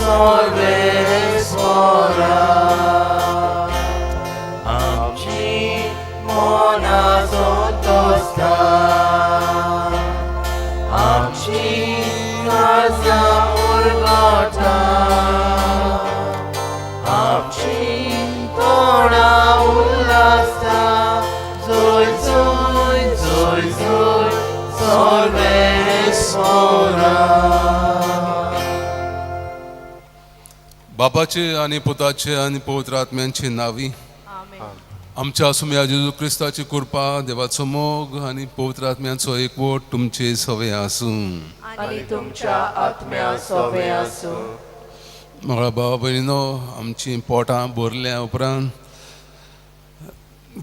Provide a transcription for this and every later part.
सर्वेस्परा. आमची मनां संतोषता, आमची काळजां उरगता, आमची तोंडां उल्हासता. जय जय जय जय सर्वेस्परा. बापाचे आनी पुताचे आनी पवित्र आत्म्यांचे नावी. आमच्या सुम्या जेजू क्रिस्ताची कृपा, देवाचो मोग आनी पवित्र आत्म्यांचो एकवट तुमचे सवे आसूं. आनी तुमच्या आत्म्या सोबे आसूं. म्हाका भावा भयणीनो, आमची पोटां भरल्या उपरांत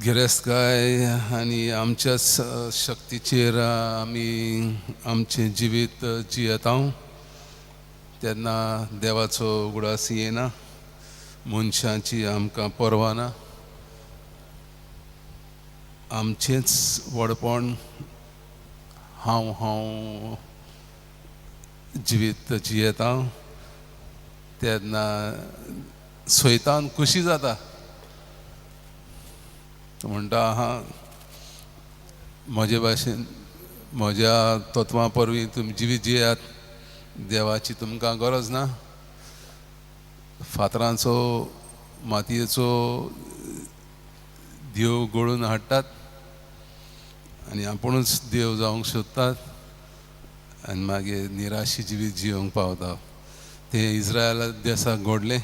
गिरेस्तकाय आनी आमच्याच शक्तीचेर आमी आमचें जिवीत जियेता तेन्ना देवाचो उगडास येना, मनशांची आमकां पर्वा ना. आमचेंच व्हडपण, हांव हांव जिवीत जियेता तेन्ना सैतान खुशी जाता. तो म्हणटा, आहा, म्हजे भाशेन म्हज्या तत्वां परवीं तुमी जिवीत जियात, देवाची तुमकां गरज ना. फातरांचो मातयेचो देव घडोवन हाडटात आनी आपुणूच देव जावंक सोदतात आनी मागीर निराशी जिवीत जियोंक पावता. तें इस्रायला देसाक घडलें.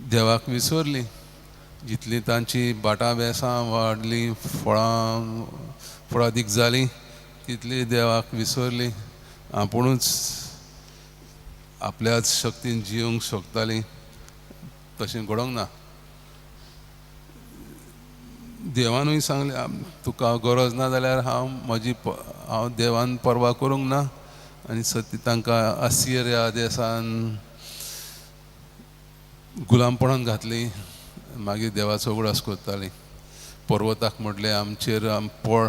देवाक विसरली. जितली तांची भाटां बेसां वाडलीं, फळां फळादीक जालीं, तितली देवाक विसरली. आपुणूच आपल्याच शक्तीन जियोंक शकतालीं. तशें घडोंक ना. देवानूय सांगलें, तुका गरज ना जाल्यार हांव म्हजी हांव देवान पर्वा करूंक ना. आनी सती तांकां आसिर ह्या देसान गुलामपणान घातली. मागीर देवाचो उगडास करतालीं. पर्वताक म्हटलें, आमचेर पळ.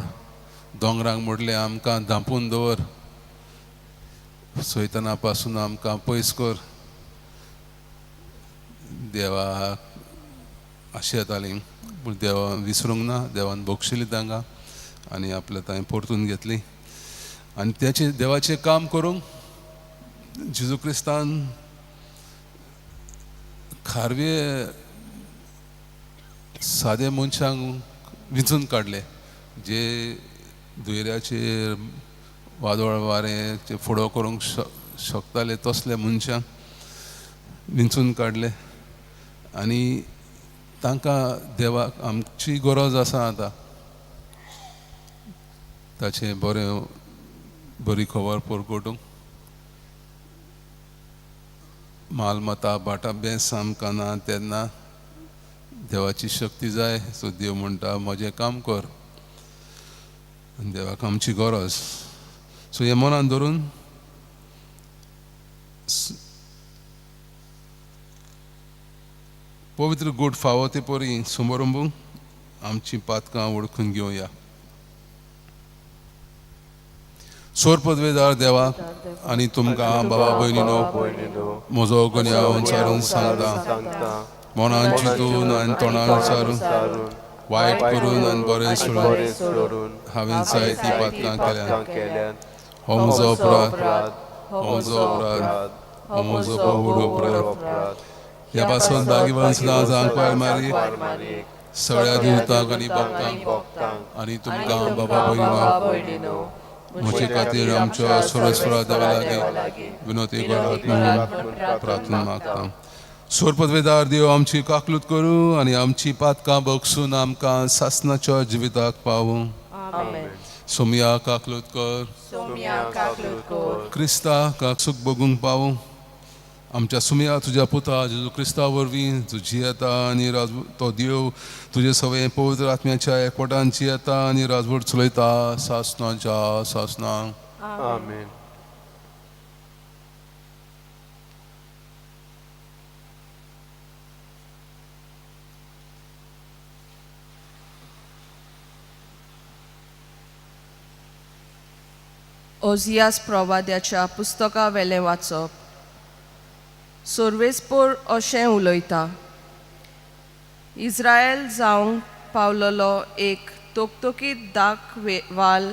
दोंगरांक म्हटलें, आमकां धांपून दवर, सैताना पासून आमकां पयस कर. देवाक आशें येतालीं, पूण देवा विसरूंक ना. देवान बक्षिली तांकां आनी आपल्या तांय परतून घेतली. आनी तेचें देवाचें काम करूंक जेजू क्रिस्तान खारवे सादे मनशांक विंचून काडले, जे दुयऱ्याचेर वादळ वारें फुडो करूंक शकताले, तसले मनशांक विंचून काडले. आनी तांकां देवाक आमची गरज आसा आतां ताचें बरें बरी खबर परगटूंक. मालमत्ता भाटां बेंस आमकां ना तेन्ना देवाची शक्ती जाय. सो देव म्हणटा, म्हजें काम कर. आनी देवाक आमची गरज. सो हें मनान धरून पवित्र गूट फावो ते परी समरंबूंक आमची पातकां वळखून घेवया. सोरपदवेदार देवा आनी तुमकां बाबा भयणीनो, म्हजो गुन्यांव सारून सांगता. मनान चिंतून आनी तोंडान सारून, वायट करून आनी बरें सोडून हांवें जायतीं पातकां केल्यात. हो म्हजो अपराध, हो म्हजो अपराध, हो म्हजो व्हड अपराध. ह्या पासून भाग्यवान सदां जावंक मारी, सगळ्या देवतांक आनी भक्तांक आनी तुमकां बाबा भयणीनो, म्हजे खातीर आमच्या सुरस्वरा देवा लागीं विनोती करात म्हणून प्रार्थना मागता. सोरपदवेदार देव आमची काकलूत करूं आनी आमची पातकां बक्षून आमकां सासनाच्या जिविताक पावूं. सोमया काकलूत कर. क्रिस्ता काकसूक बगूंक पावूं. आमच्या सुमया तुज्या पुता जेजू क्रिस्ता वरवीं, तूं जियेता आनी राज तो देव तुजे सवय पवित्र आत्म्याच्या एकवटान जियेता आनी राजवट चलयता सासनाच्या सासना. आमेन. ओझियास प्रवाद्याच्या पुस्तका वेलें वाचप. सोर्वेसपोर अशें उलयता, इस्रायल जावंक पावलेलो एक तोकतोकीत दाक वाल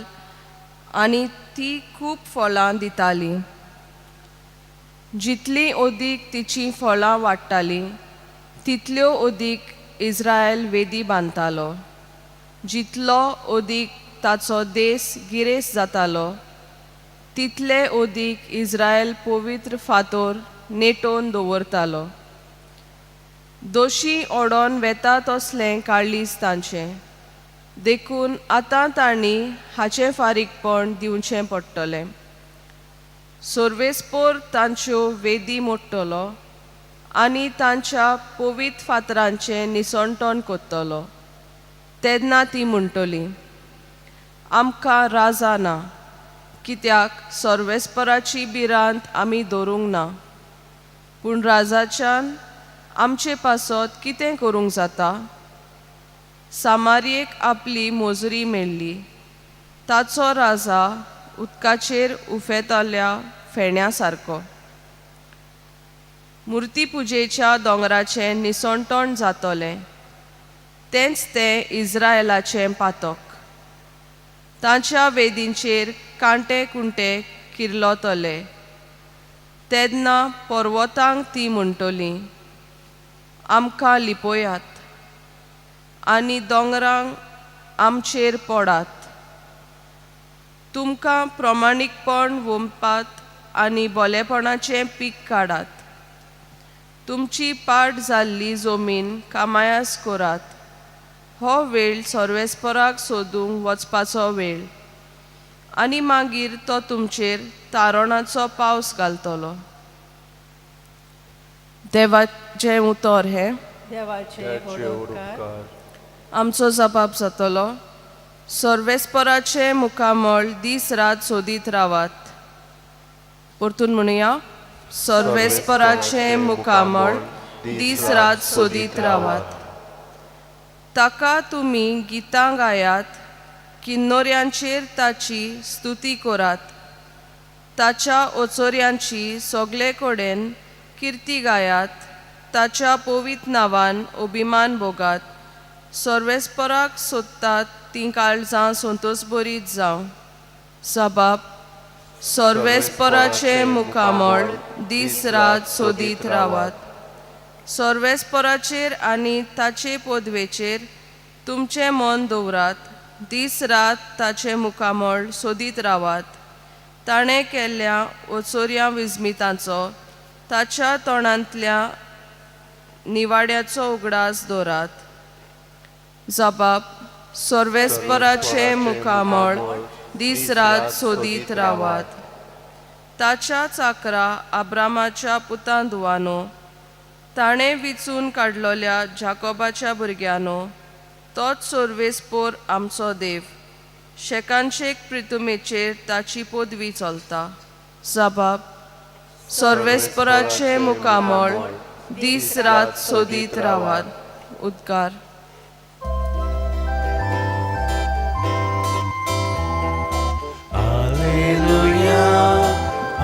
आनी ती खूब फळां दिताली. जितलीं अदीक तिचीं फळां वाडटालीं तितल्यो अदीक इस्रायल वेदी बांदतालो. जितलो अदीक ताचो देस गिरेस्त जातालो तितले अदीक इस्रायल पवित्र फातोर नेटोवन दवरतालो. दोशी ओडोन वेता तसलें काळीज तांचें, देखून आतां तांणी हाचें फारीकपण दिवचें पडटलें. सोर्वेसपोर तांच्यो वेदी मोडटलो आनी तांच्या पवित्र फातरांचें निसणटण करतलो. तेन्ना ती म्हणटली, आमकां राजा ना, कित्याक सर्वेस्पराची भिरांत आमी दवरूंक ना. पूण राजाच्यान आमचे पासत कितें करूंक जाता? सामारयेक आपली मोजरी मेळ्ळी, ताचो राजा उदकाचेर उफेतल्या फेण्या सारको. मुर्तीपुजेच्या दोंगराचें निसणटण जातलें, तेंच तें इस्रायलाचें पातक. तांच्या वेदींचेर कांटे कुंटे किर्लतले. तेन्ना पर्वतांक ती म्हणटली, आमकां लिपयात, आनी दोंगरांक आमचेर पडात. तुमकां प्रमाणीकपण वोंपात आनी बोलेपणाचें पीक काडात. तुमची पाड जाल्ली जमीन कामायास करात. हो वेळ सर्वेस्पराक सोदूंक वचपाचो वेळ, आनी मागीर तो तुमचेर तारणाचो पावस घालतलो. देवाचें उतर हें. देवाचे देवाचे उपकार. उपकार. आमचो जबाब जातलो, सर्वेस्पराचें मुखामळ दीस रात सोदीत रावात. परतून म्हणुया, सर्वेस्पराचें मुखामळ दीस रात सोदीत रावात. ताका तुमी गितां गायात, किन्नोऱ्यांचेर ताची स्तुती करात. ताच्या ओचोऱ्यांची सगळे कडेन किर्ती गायात. ताच्या पवित्र नांवान अभिमान भोगात. सर्वेस्पराक सोदतात तीं काळजां संतोसभरीत जावं. सबाब, सर्वेस्पराचें मुखामळ दीस रात सोदीत रावात. सर्वेस्पराचेर आनी ताचे पदवेचेर तुमचें मन दवरात. दीस रात ताचें मुखामळ सोदीत रावात. ताणें केल्ल्या ओचोऱ्या विस्मितांचो, ताच्या तोंडांतल्या निवाड्याचो उगडास दवरात. जबाब, सर्वेस्पराचें मुखामळ दीस रात सोदीत रावात. ताच्या चाकरा आब्रामाच्या पुतां धुवानो, ताणें विचून काडलोल्या जाकोबाच्या भुरग्यांनो, तोच सर्वेस्पोर आमचो देव, शेकानशेक प्रितुमेचेर ताची पदवी चलता. जबाब, सर्वेस्पराचें मुखामळ दीस रात सोदीत रावात. उद्गार. Alleluia,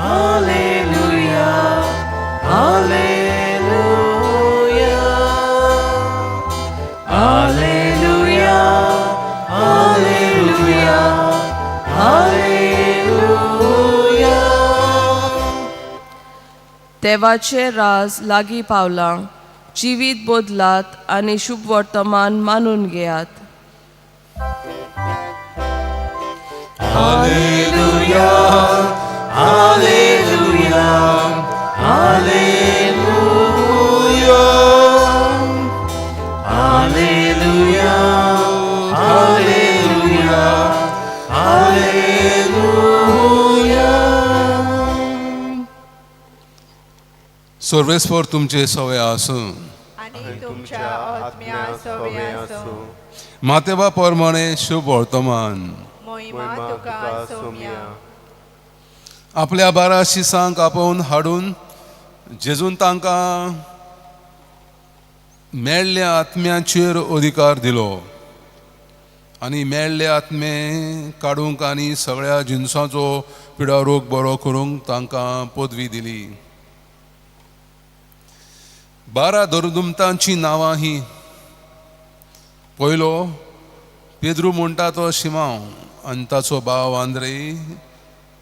Alleluia, Alleluia, Alleluia, Alleluia, Alleluia. देवाचें राज लागीं पावलां. जिवीत बदलात आनी शुभ वर्तमान मानून घेयात. Alleluia, Alleluia, Alleluia, Alleluia, Alleluia, Alleluia. सर्वेस्पर तुमचे सवय आसूं. आनी तुमच्या आत्म्या सोबे आसूं. मातेवा प्रमाणे शुभ वर्तमान. मोहिमा मोहिमा तुका तुका सोम्या. सोम्या. आपल्या बारा शिसांक आपोवन हाडून जेजून तांकां मेळ्ळ्या आत्म्यांचेर अधिकार दिलो. आनी मेळ्ळे आत्मे काडूंक आनी सगळ्या जिनसांचो पिडारोग बरो करूंक तांकां पदवी दिली. 12 दरदुमतांची नांवां ही. पयलो पेद्रू म्हणटा तो शिमांव आनी ताचो भाव आंद्रे,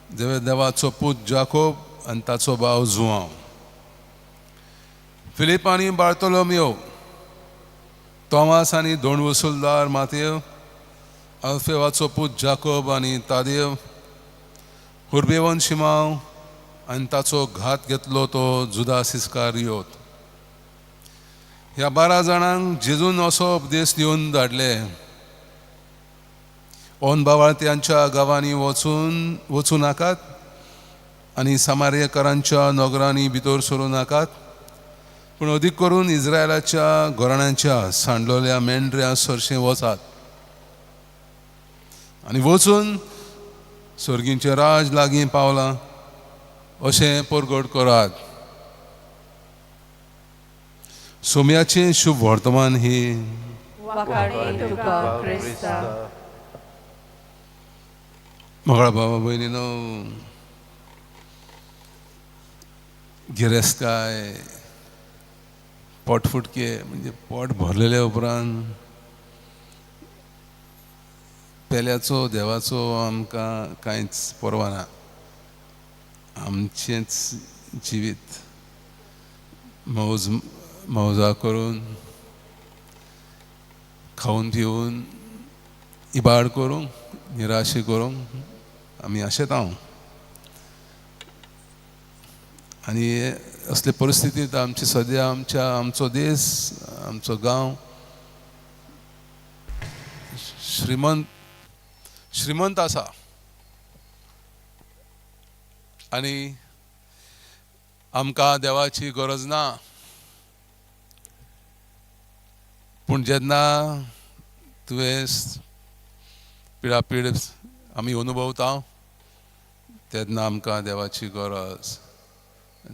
देवाचो पूत जाकोब आनी ताचो भाव जुआंव, फिलीप आनी बार्तोलोमियो, तोमास आनी दोण वसुलदार मातेव, अल्फेवाचो पूत जाकोब आनी तादेव, हुर्बेवन शिमांव आनी ताचो घात घेतलो तो जुदास इस्कारियोत. ह्या 12 जाणांक जेजून असो उपदेश दिवन धाडले, ओन बावाळत्यांच्या गांवांनी वचूं नाकात आनी सामार्यकारांच्या नगरांनी भितर सरूं नाकात, पूण अदीक करून इस्रायलाच्या घराण्यांच्या सांडलोल्या मेंढऱ्यां सरशें वचात आनी वचून सर्गींचें राज लागीं पावलां अशें परगट करात. सोम्याचें शुभ वर्तमान ही. वाखाणी तुका क्रिस्ता. मगळा बाबा भयणीनो, गिरेस्तकाय पोटफुटके म्हणजे पोट भरलेल्या उपरांत पेल्याचो देवाचो आमकां कांयच पर्वा ना. आमचेंच जिवीत मौज मौजा करून खावन पिवन इबाड करूंक निराशे करूंक आमी आशेता. आनी असले परिस्थितींत आमची सद्या आमचो देश, आमचो गांव श्रीमंत आसा आनी आमकां देवाची गरज ना. पूण जेन्ना तुवें पिडापीड आमी अनुभवता तेन्ना आमकां देवाची गरज.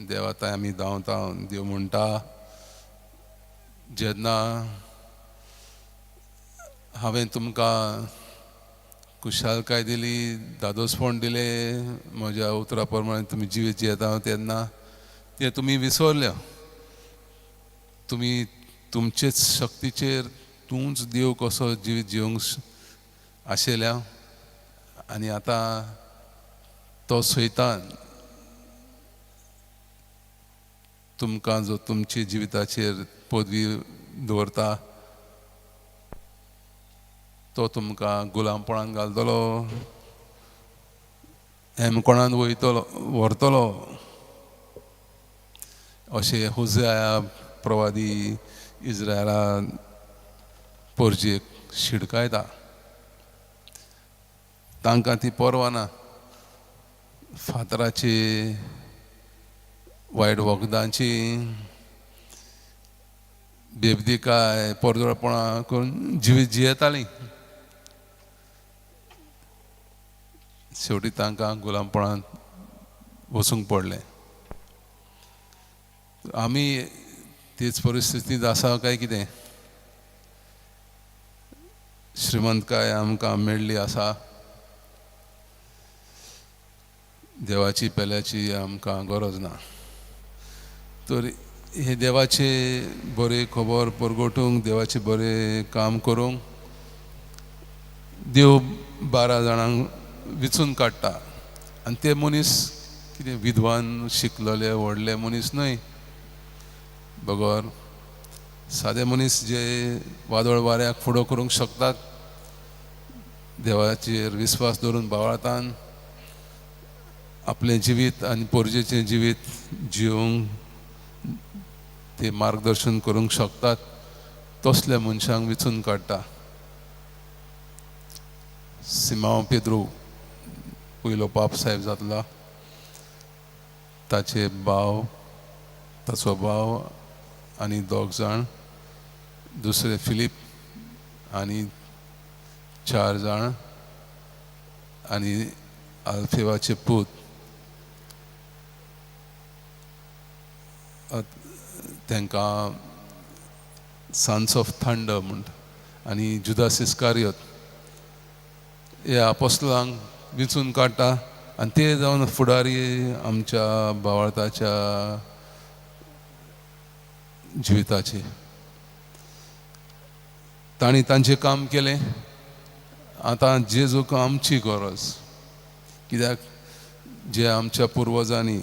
देवाताय आमी धांवता. देव म्हणटा, जेन्ना हांवें तुमकां खुशालकाय दिली, दादोसपण दिलें, म्हज्या उतरा प्रमाणे तुमी जिवीत जियेता तेन्ना तें तुमी विसरल्या. तुमी तुमचेच शक्तीचेर तूंच देव कसो जिवीत जिवंक आशिल्ल्या आनी आतां तो सैतान तुमकां जो तुमच्या जिविताचेर पदवी दवरता तो तुमकां गुलामपणान घालतलो, हेमकोणान वयतलो व्हरतलो. अशें होझेआ प्रवादी इस्रायला परजेक शिडकायता. तांकां ती पर्वा ना. फातराची, वायट वखदांची, बेबदिकाय, परजळपणां करून जिवीत जियेतालीं. शेवटी तांकां गुलामपणांत वचूंक पडलें. आमी तेच परिस्थितींत आसा काय कितें? श्रीमंतकाय आमकां मेळ्ळी आसा, देवाची पेल्याची आमकां गरज ना. तर हे देवाचे बरें खबर परगटूंक, देवाचें बरें काम करूंक देव 12 जाणांक विचून काडटा. आनी ते मनीस कितें विद्वान शिकलेले व्हडले मनीस न्हय, बगर सादे मनीस जे वादळ वाऱ्याक फुडो करूंक शकतात, देवाचेर विस्वास दवरून बावळटान आपलें जिवीत आनी पोरजेचें जिवीत जिवंक ते मार्गदर्शन करूंक शकतात तसल्या मनशांक विचून काडटा. सिमांव पेद्रू पयलो पाप साहेब जातलो, ताचे भाव, ताचो भाव आनी 2 जाण, दुसरे फिलीप आनी 4 जाण आनी आल्फेवाचे पूत तांकां सन्स ऑफ थंडर म्हणटा आनी जुदास इस्कारियोत. ह्या आपोस्लांक विंचून काडटा आनी ते जावन फुडारी आमच्या भावार्थाच्या जिविताचे. तांणी तांचें काम केलें. आतां जेजूक आमची गरज, कित्याक जे आमच्या पुर्वजांनी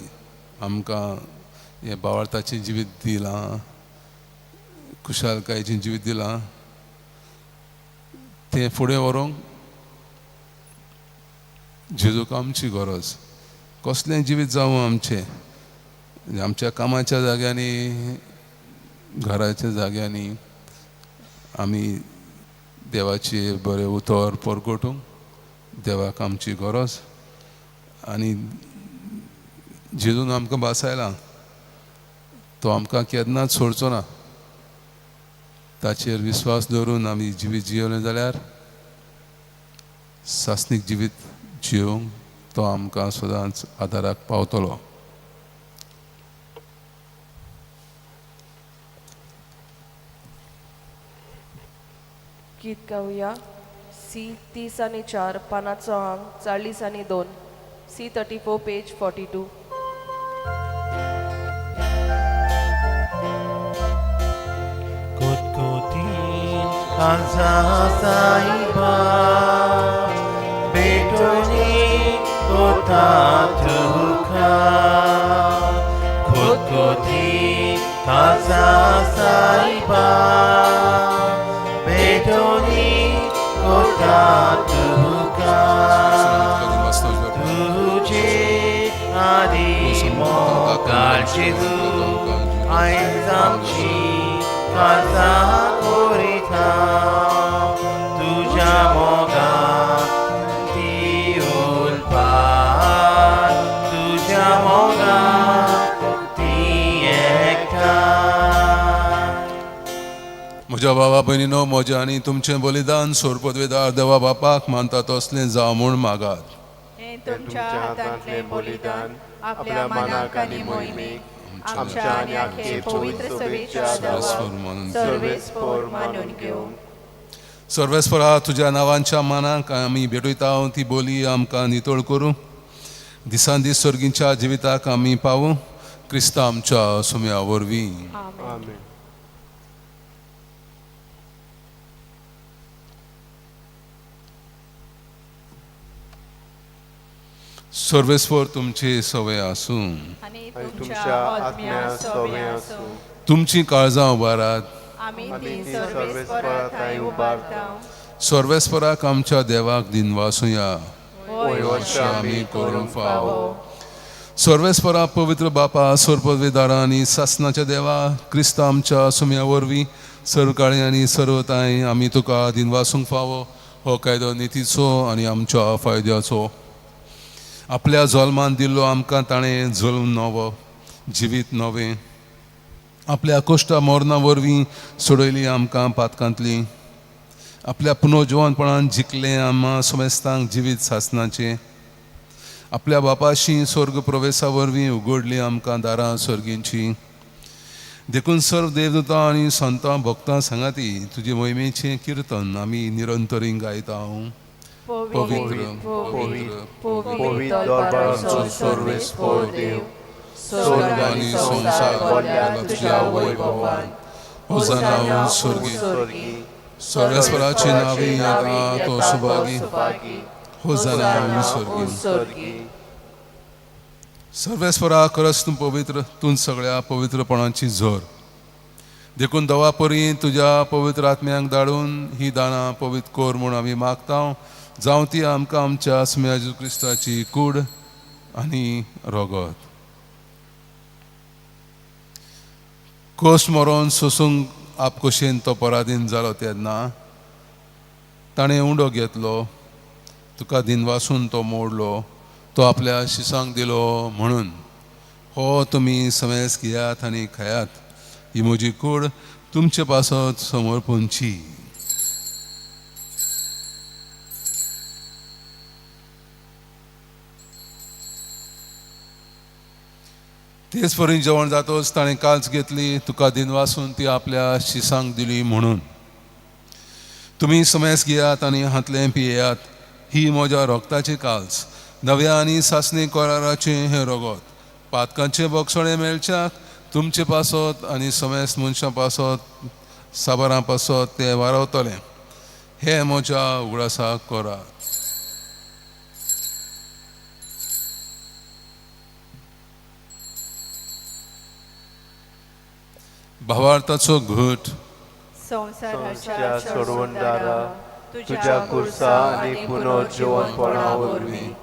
आमकां हें भावार्थाचें जिवीत दिलां, खुशालकायेचें जिवीत दिलां, तें फुडें व्हरूंक जेजूक आमची गरज. कसलें जिवीत जावं आमचें, आमच्या कामाच्या जाग्यांनी, घराच्या जाग्यांनी आमी देवाचें बरें उतर परगटूंक देवाक आमची गरज. आनी जेजून आमकां भासायला, तो आमकां केन्नाच सोडचो ना. ताचेर विस्वास दवरून आमी जिवीत जियेले जाल्यार सासणीक जिवीत जियोवंक तो आमकां सदांच आदाराक पावतलो. गीत गावया सी 30 आनी 4 पानाचो आंग 40 आनी 2, सी 34 पेज 42. कुतकुतीन काळजा साईबा भेटोनी कोता तुका, कुतकुतीन काळजा साईबा भेटोनी कोता तुका, तुझे आदी मोगाळ जेजू आयज आमची काळजा कोरिता, तुज्या मोगान ती उलपात, तुज्या मोगान ती एकठांय. म्हज्या बाबा भयणीनो, म्हजें आनी तुमचें बलिदान सोरपदवेदार देवा बापाक मानता तसलें जावं म्हूण मागात. हें तुमच्या हातांतलें बलिदान आपल्या मनाक आनी मोहिमेक आमच्या आनी आख्खे पवित्र सभेच्या देवाक सर्वेस्पोर मानून घेवं. सर्वेस्परा, तुज्या नांवांच्या मानाक आमी भेटयता ती बोली आमकां नितळ करूं, दिसान दीस सर्गींच्या जिविताक आमी पावूं, क्रिस्ता आमच्या सुम्या वरवीं. आमेन. सर्वेस्पर तुमची सवय आसूं. आनी आनी तुमच्या आत्म्या सवय आसूं. तुमची काळजां उबारात. आमी आमी ती ती सर्वेस्परा थंय उबारता. सर्वेस्पराक आमच्या देवाक दिनवासुया. होय, अशें आमी करूंक फावो. फावो. सर्वेस्परा पवित्र बापा, सर्वपदवीदारा आनी सासनाच्या देवा, क्रिस्ता आमच्या सुम्या वरवीं सर्व काळी आनी सर्वताय आमी तुका दिनवासूंक फावो. हो कायदो नितीचो आनी आमच्या फायद्याचो. आपल्या जल्मान दिल्लो आमकां ताणें जल्म नवो, जिवीत नवें. आपल्या कश्टा मरणा वरवीं सोडयली आमकां पातकांतली. आपल्या पुनर्जिवनपणान जिखलें आमा समेस्तांक जिवीत सासनाचें. आपल्या बापाशी स्वर्ग प्रवेशा वरवीं उगडली आमकां दारां सर्गींची. देखून सर्व देवदूतां आनी संतां भक्तां सांगाती तुजे मोहिमेचें किर्तन आमी निरंतरीं गायता. पवित्र, पवित्र, पवित्र दरबाराचो सर्वेस्पोर देव, स्वर्ग आनी संवसार भरल्या तुज्या वैभवान. होजाना स्वर्गी. स्वर्गी सर्वेस्पराचे नावे येता तो सुभागी. होजाना स्वर्गी. स्वर्गी. सर्वेस्परा, खरंच तूं पवित्र, तूं सगळ्या पवित्रपणाची झर. देखून दवा परी तुज्या पवित्र आत्म्यांक धाडून ही दानां पवित्र कर म्हूण आमी मागता. जावं ती आमकां आमच्या सुम्या जेजू क्रिस्ताची कूड आनी रगत. कोश मरोन सोसूंक आपकोशेन तो पराधीन जालो तेन्ना ताणें उंडो घेतलो, तुका दिनवासून तो मोडलो, तो आपल्या शिसांक दिलो म्हणून, हो तुमी समेस घेयात आनी खायात, ही म्हजी कूड तुमचे पासत समर्पणची. तेच परी जेवण जातोच ताणें काल्च घेतली, तुका दिनवासून ती आपल्या शिसांक दिली म्हणून, तुमी समेस घेयात आनी हातलें पियेयात, ही म्हज्या रोगताची काल्स, नव्या आनी सासणी कराराचें हें रोगोत. पातकांचें बोगसणें मेळच्याक तुमचे पासत आनी समेस्त मनशां पासत साबारां पासत तें वारवतलें. हें म्हज्या उगडासाक करात. भावार्थाचो घट. संवसाराच्या सोडवणदारा, तुज्या तुज्या खुर्सा खुर्सा आनी आनी पुनर्जिवनपणा पुनर्जिवनपणा वरवीं वरवीं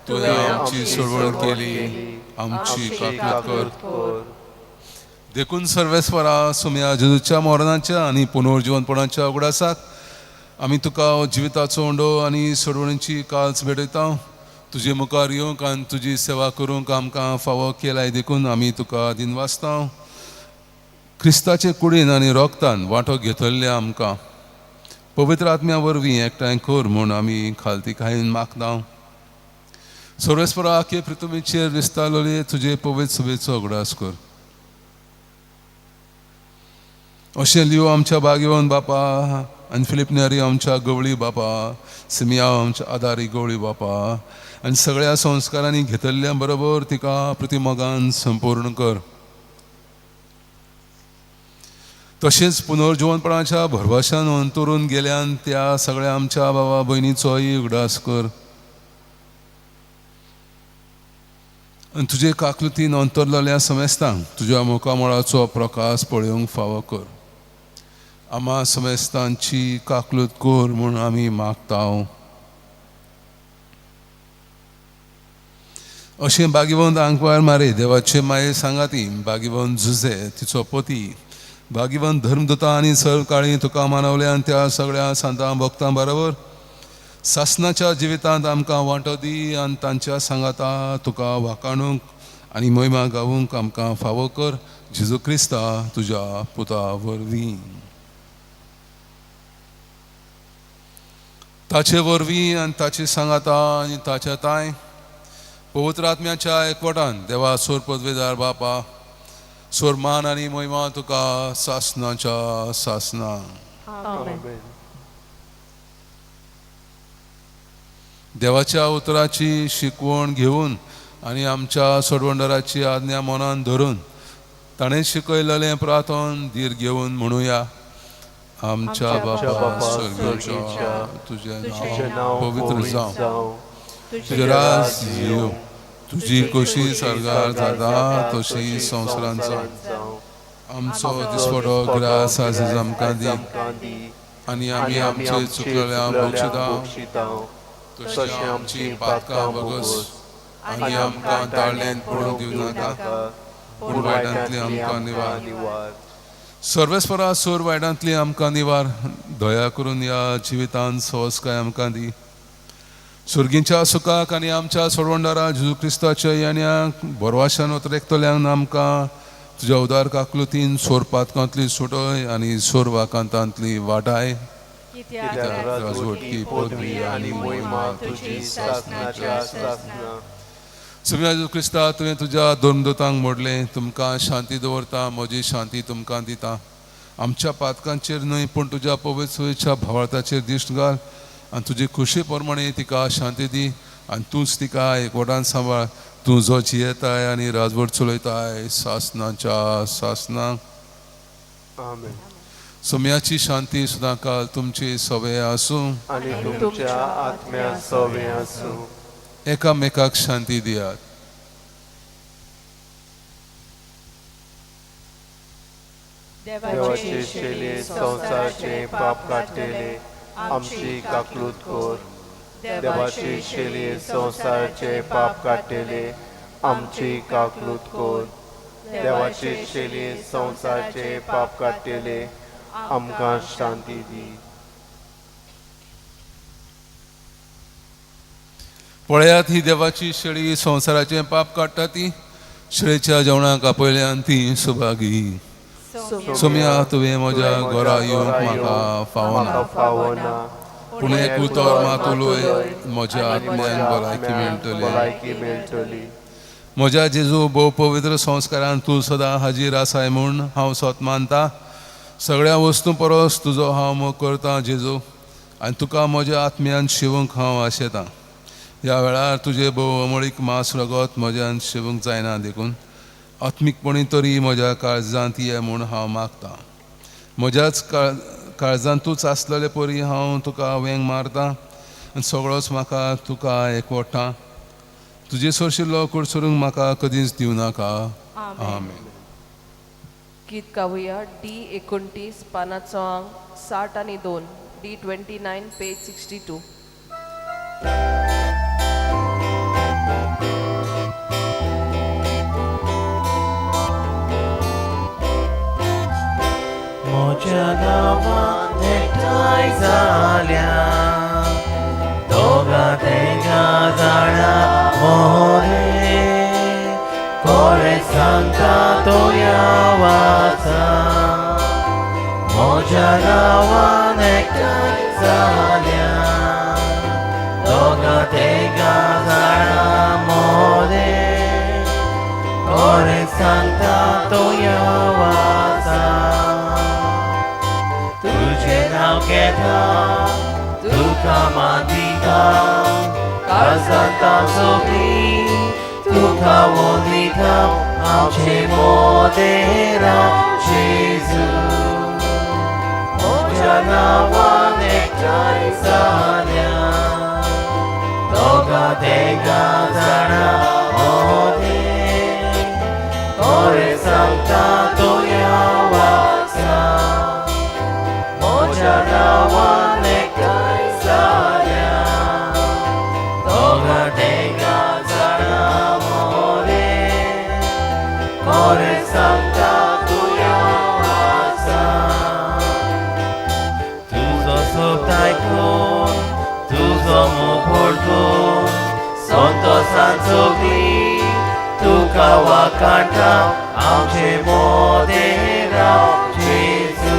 तुवें आमची सोडवण केली, आमची आमची काकूत कर. काकूत कर. देखून सर्वेस्परा सुम्या जेजूच्या मरणाच्या आनी पुनर्जिवनपणाच्या उगडासाक आमी तुका जिविताचो उंडो आनी सोडवणीची काल्स भेटयता. तुजे मुखार येवंक आनी तुजी सेवा करूंक आमकां फावो केलाय देखून आमी तुका दिनवासता. क्रिस्ताचे कुडीन आनी रोगतान वांटो घेतल्ले आमकां पवित्र आत्म्या वरवीं एकठांय कर म्हूण आमी खालतीकायेन मागता. सर्वेस्परा आखे पृथ्वीचेर विस्तारलेले तुजे पवित्र सभेचो उगडास कर. अशें लियो आमच्या बागेवन बापा आनी फिलीप नेरी आमच्या गवळी बापा, सिमिया आमच्या आदारी गवळी बापा आनी सगळ्या संस्कारांनी घेतल्ल्या बरोबर तिका प्रतिमोगान संपूर्ण कर. तशेंच पुनर्जिवनपणाच्या भरवशान अंतरून गेल्यान त्या सगळ्या आमच्या बाबा भयणीचोय उगडास कर आनी तुजे काकलुतीन अंतरलेल्या समेस्तांक तुज्या मुखामळाचो प्रकाश पळोवंक फावो कर. आमा समेस्तांची काकलूत कर म्हूण आमी मागता. अशें बागीवंत आंकवार मारे देवाचे माये सांगाती, बागीवंत जुजे तिचो पती, बागीवंत धर्मदुता आनी सर्व काळी तुका मानवल्यान त्या सगळ्या सांतां भक्तां बरोबर सासनाच्या जिवितांत आमकां वांटो दी आनी तांच्या सांगाता तुका वाखाणूंक आनी मोहिमा गावूंक आमकां फावो कर. जेजू क्रिस्ता तुज्या पुता वरवीं, ताचे वरवीं आनी ताचे सांगाता आनी ताच्या तांय पवित्र आत्म्याच्या एकवटान देवा सोर पदवेदार बापा, सोर मान आनी मोहिमा तुका सासनाच्या सासना. आमेन. देवाच्या उतराची शिकवण घेवन आनी आमच्या सोडवणदाराची आज्ञा मनान धरून ताणें शिकयलेलें प्रार्थन धीर घेवन म्हणुया. आमच्या बापा स्वर्गीच्या, तुजें नांव पवित्र जावं, तुजें राज येवं, तुजी खोशी सर्गार जाता तशी संवसारांत जावं. आमचो दिसवडो ग्रास आज आमकां दी आनी आमी आमचे चुकलेल्या बक्षिता तशी आमची पातकां बगस आनी आमकां ताळ्ळेन पडूंक दिवं नाका, पूण वायटांतली आमकां निवार. सर्वेस्परा सोर वायटांतली आमकां निवार. दया करून ह्या जिवितांत सवसकाय आमकां दी. सुर्गींच्या सुखाक आनी आमच्या सोडवणदारा जेजू क्रिस्ताच्या येण्याक बोरवाशान उतरेकतल्यांक आमकां तुज्या उदार काकलुतीन सोर पातकांतली सुटय आनी सोर वाकांतांतली वाटाय. राजवटकी पदवी आनी मोहिमा तुजी सासनाच्या सासना. सुम्या जेजू क्रिस्ता, तुवें तुज्या दोन दोतांक मोडलें, तुमकां शांती दवरता, म्हजी शांती तुमकां दिता. आमच्या पातकांचेर न्हय पूण तुज्या पवित्र सोयेच्या भावार्थाचेर दिश्ट घाल आनी तुजी खुशी प्रमाणे तिका शांती दी आनी तूंच तिका एकवटान सांबाळ. तूं जो जियेताय आनी राजवट चलयताय सासनाच्या सासना. आमेन. सोम्याची शांती सदांकाल तुमची सवे आसूं आनी तुमच्या आत्म्या सवे आसूं. एकामेकाक शांती दियात. देवाचे शेले संवसाराचे पाप काडटले, आमची काकलूत कर. देवाचे शेले संवसाराचे पाप काडटले, आमची काकलूत कर. देवाचे शेले संवसाराचे पाप काडटले, आमकां शांती दी. पळयात ही देवाची शेळी संवसाराचें पाप काडटा ती शेळीच्या जेवणाक आपयल्यान ती सुभागी. सोम्या, तुवें म्हज्या घरा येवंक म्हाका फावना, फावना, पूण एक उतर मात उलय, म्हज्या आत्म्यान भलायकी मेळटली. भलायकी मेळटली. म्हज्या जेजू भोव पवित्र संस्कारान तूं सदां हाजीर आसाय म्हूण हांव सोत मानता. सगळ्या वस्तूं परस तुजो हांव मोग करता जेजू. आनी तुका म्हज्या आत्म्यान शिवूंक हांव आशेतां. ह्या वेळार तुजें भोव अमळीक मांस रगत म्हज्यान शिवूंक जायना, देखून आत्मीकपणी तरी म्हज्या काळजांत ये म्हूण हांव मागतां. म्हज्याच काळजांतूच आसलेले परी हांव तुका वेंग मारतां आनी सगळोच म्हाका तुका एकवटा. तुजे सरशिल्लो कुडसरूंक म्हाका कदींच दिवं नाका. आमेन. गीत गावया डी 29 पानाचो आंक 62, डी 29 पेज 62. म्हज्या गांवांत एकठांय जाल्या दोगां तेगां जाणां मोरे, कोरे सांगता तोया वाचा. म्हज्या गांवांत एकठांय जाल्या दोगां तेगां जाणां मोरे, कोरे सांगता तोया वाचा. तुझे नांव घेता तुका मादिता, काळजांत सोबी तुका वंदिता, आमचे मोदेरा जेजू. म्हज्या नांवान एकठांय जाल्या दोगां तेगां जाणां मोदे, कोरे सांगता तोया वाचा. म्हज्या नांवान एकठांय जाल्या दोगां तेगां जाणां मोरे, कोरे सांगता तुया वाचा. तुजो सोबत आयकून तुजो मोग वळखून संतोसान सगळी तुका वाकांटा, आमचे मोदेरा जेजू.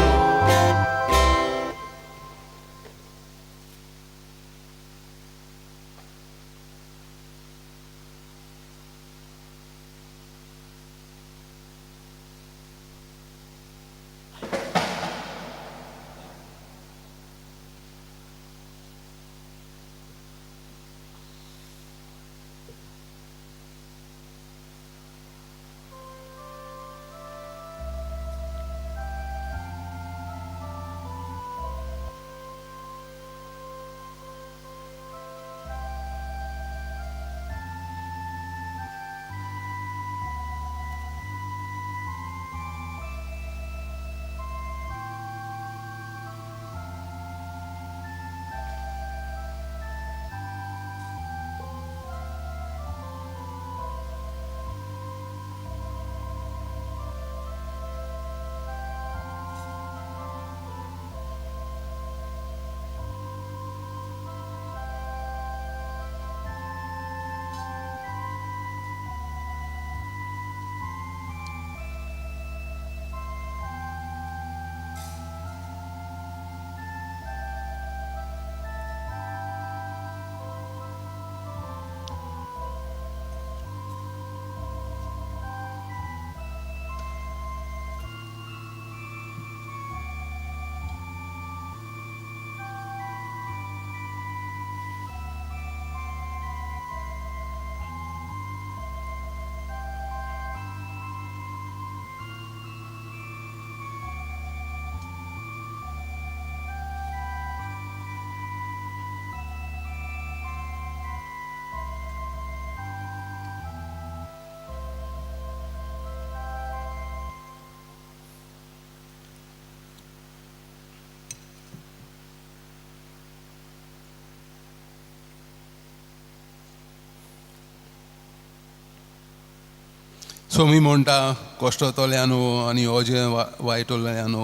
सोमी म्हणटा कश्टतल्यान आनी अजें वायटल्यान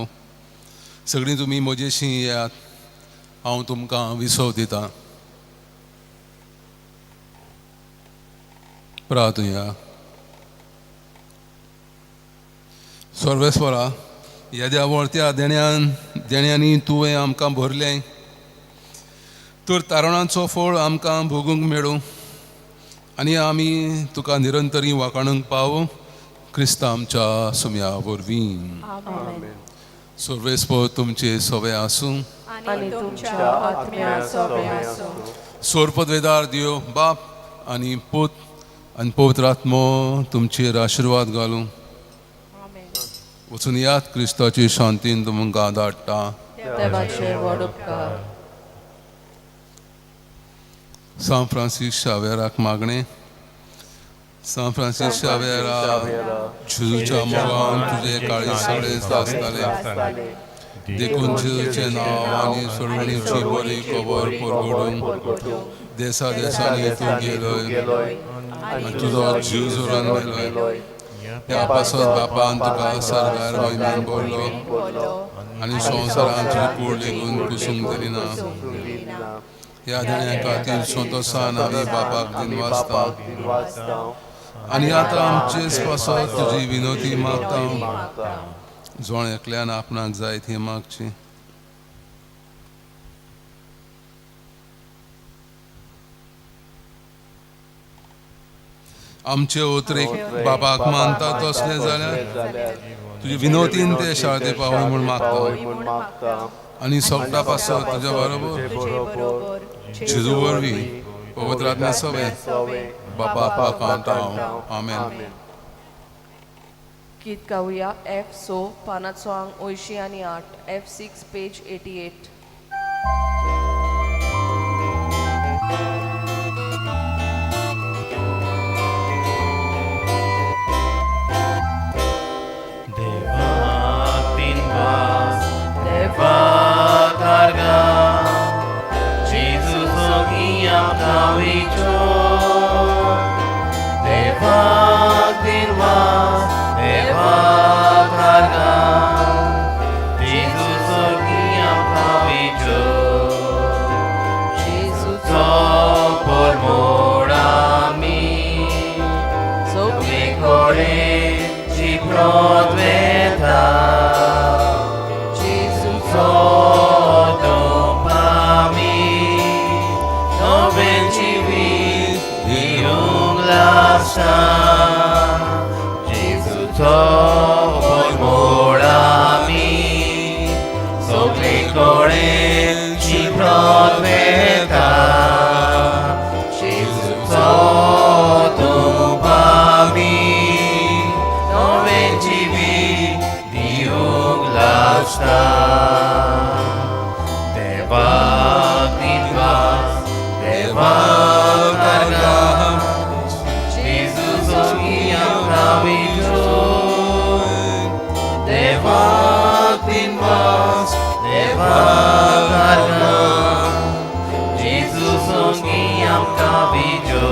सगळीं तुमी म्हजेशी येयात, हांव तुमकां विसव दितां. प्रार्थुया. सर्वेस्वरा, येद्या व्हडत्या देण्यांनी तुवें आमकां भरलें तर तारणाचो फळ आमकां भोगूंक मेळूं आनी आमी तुका निरंतरी वाकाणूंक पावो, क्रिस्ता आमच्या सुम्या वरवीं. सर्वेस्पर तुमचे सवे आसूं. आनी तुमच्या आत्म्या सोबे आसूं. सोरपदवेदार देव बाप आनी पूत आनी पवित्र आत्मो तुमचेर आशिर्वाद घालूं. आमेन. वचून यात, क्रिस्ताची शांतीन तुमकां धाडटा. देवाचे व्हड उपकार. सांत फ्रांसीस शावेराक मागणें. सांत फ्रांसीस शावेरा, जेजूच्या मोगान तुजें काळीज सगळें आसतालें, देखून जेजूचें नांव आनी सोडवणीची बरी खबर परगडूंक देसा देसांनी तूं गेलोय आनी तुजो जीव जोरान मेलोय. ह्या पासत बापान तुका सरदार मोहिमेन बोल्लो आनी संवसारान तुजी कूड लेगून कुसूंक दिली ना. ह्या देण्या खातीर संतोसान आमी बापाक दिनवासता आनी आतां आमचेच पासत तुजी विनोती मागता. जोण एकल्यान आपणाक जाय ती मागची. आमचे उतरेक बापाक मानता तसलें जाल्यार तुजे विनोतीन ते शाळेत पावय म्हूण मागता आनी सगळ्या पासत तुज्या बरोबर जेजू वरवीं पवित्र आत्म्या सवें बापा पाकांत हांव. आमेन. गीत गावया एफ सो, पानाचो आंग 88, F6, page 88. Carga, Jesus kawicho, Devak dinvas, Devak karga, Jesus kawicho, Jesus por morami, Soklikore ci prodveta, Jesus Sotopami, Novencivi, Diung lasa, Jesus por morami, Soklikore ci prodveta, Jesus sotopami, Novencivi, Diung lasa. Devak dinvas, Devak karga, Jesus ogiyam kavijo. Devak dinvas, Devak karga, Jesus ogiyam kavijo.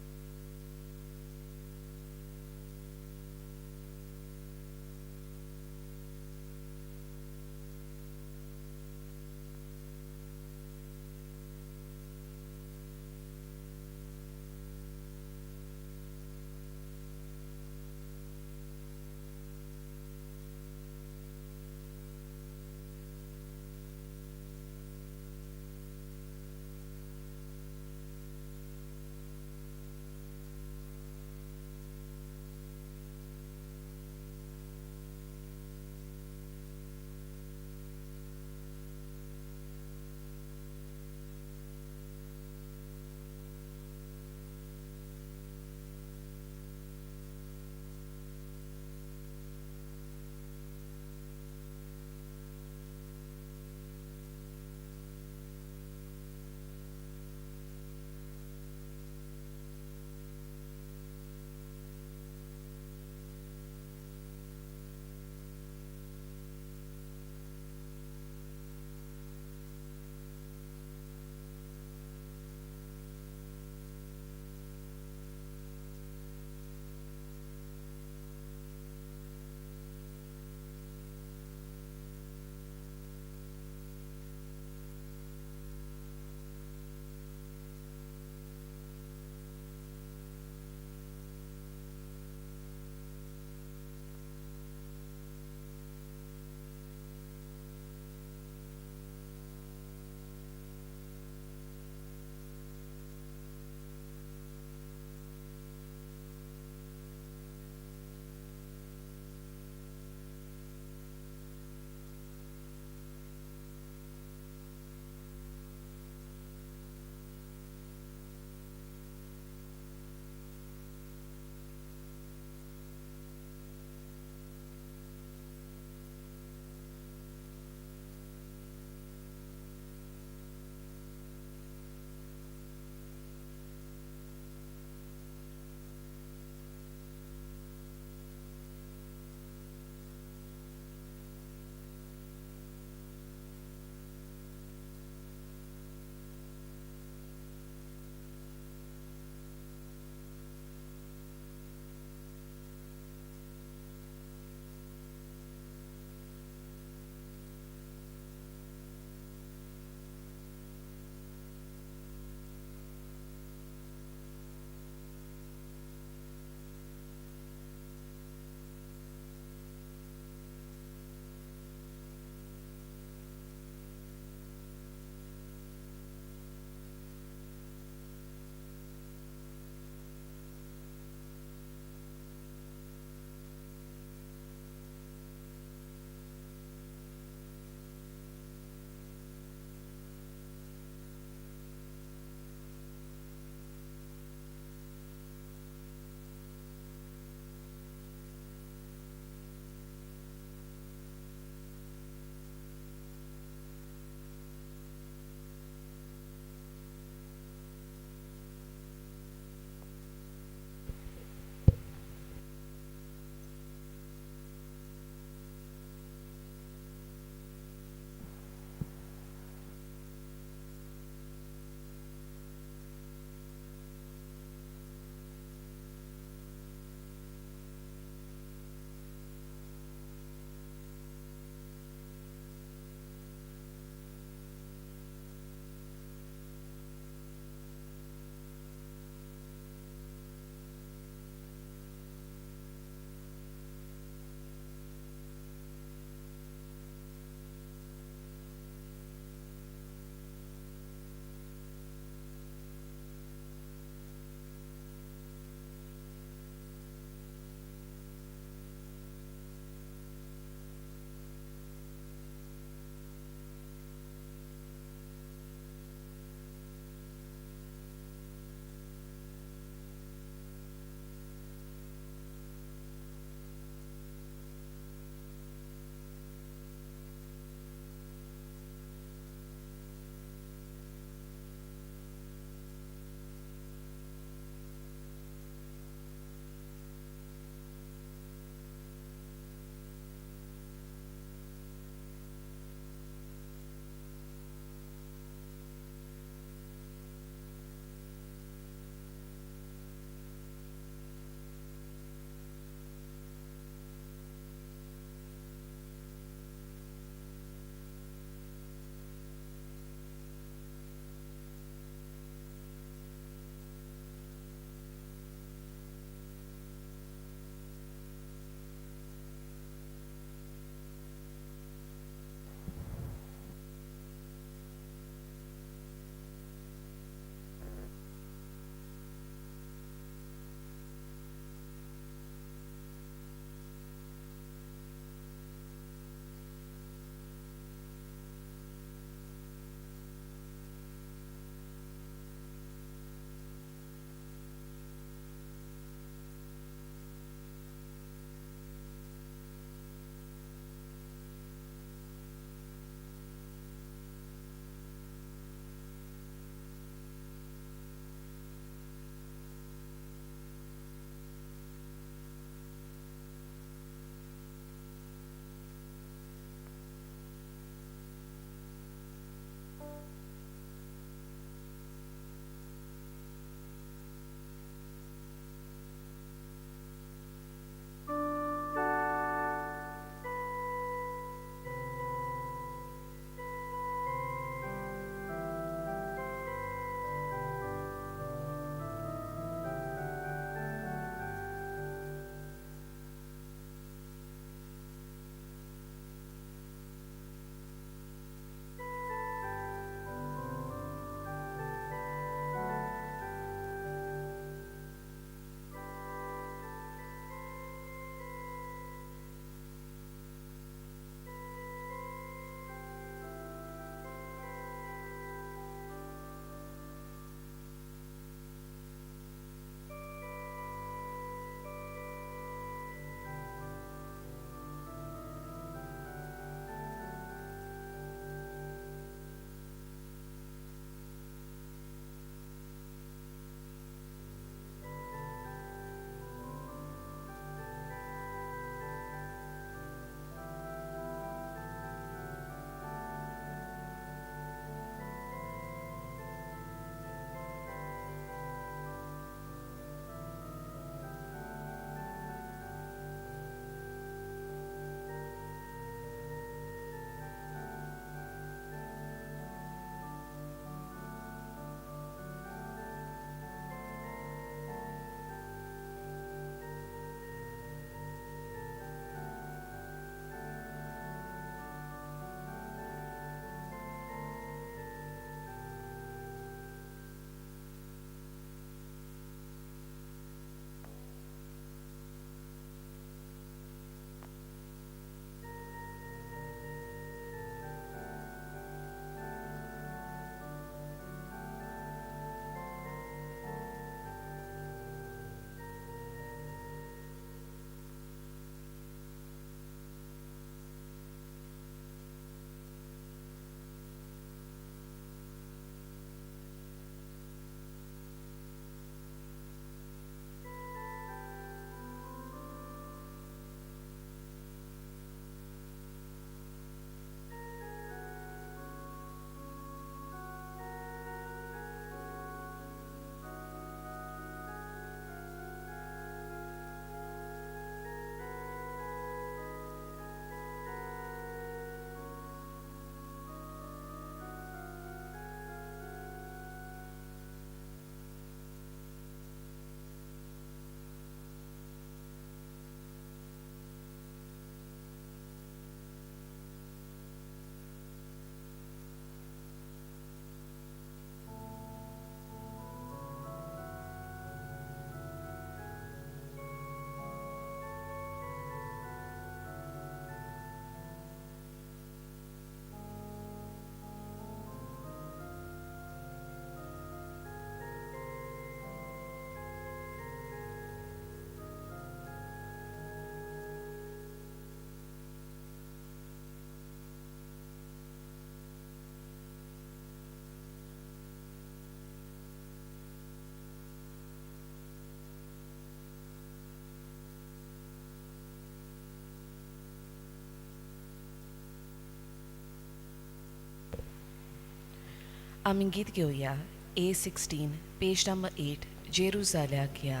आमी गीत घेवया A16 page number 8 जेरुजाल्याक या.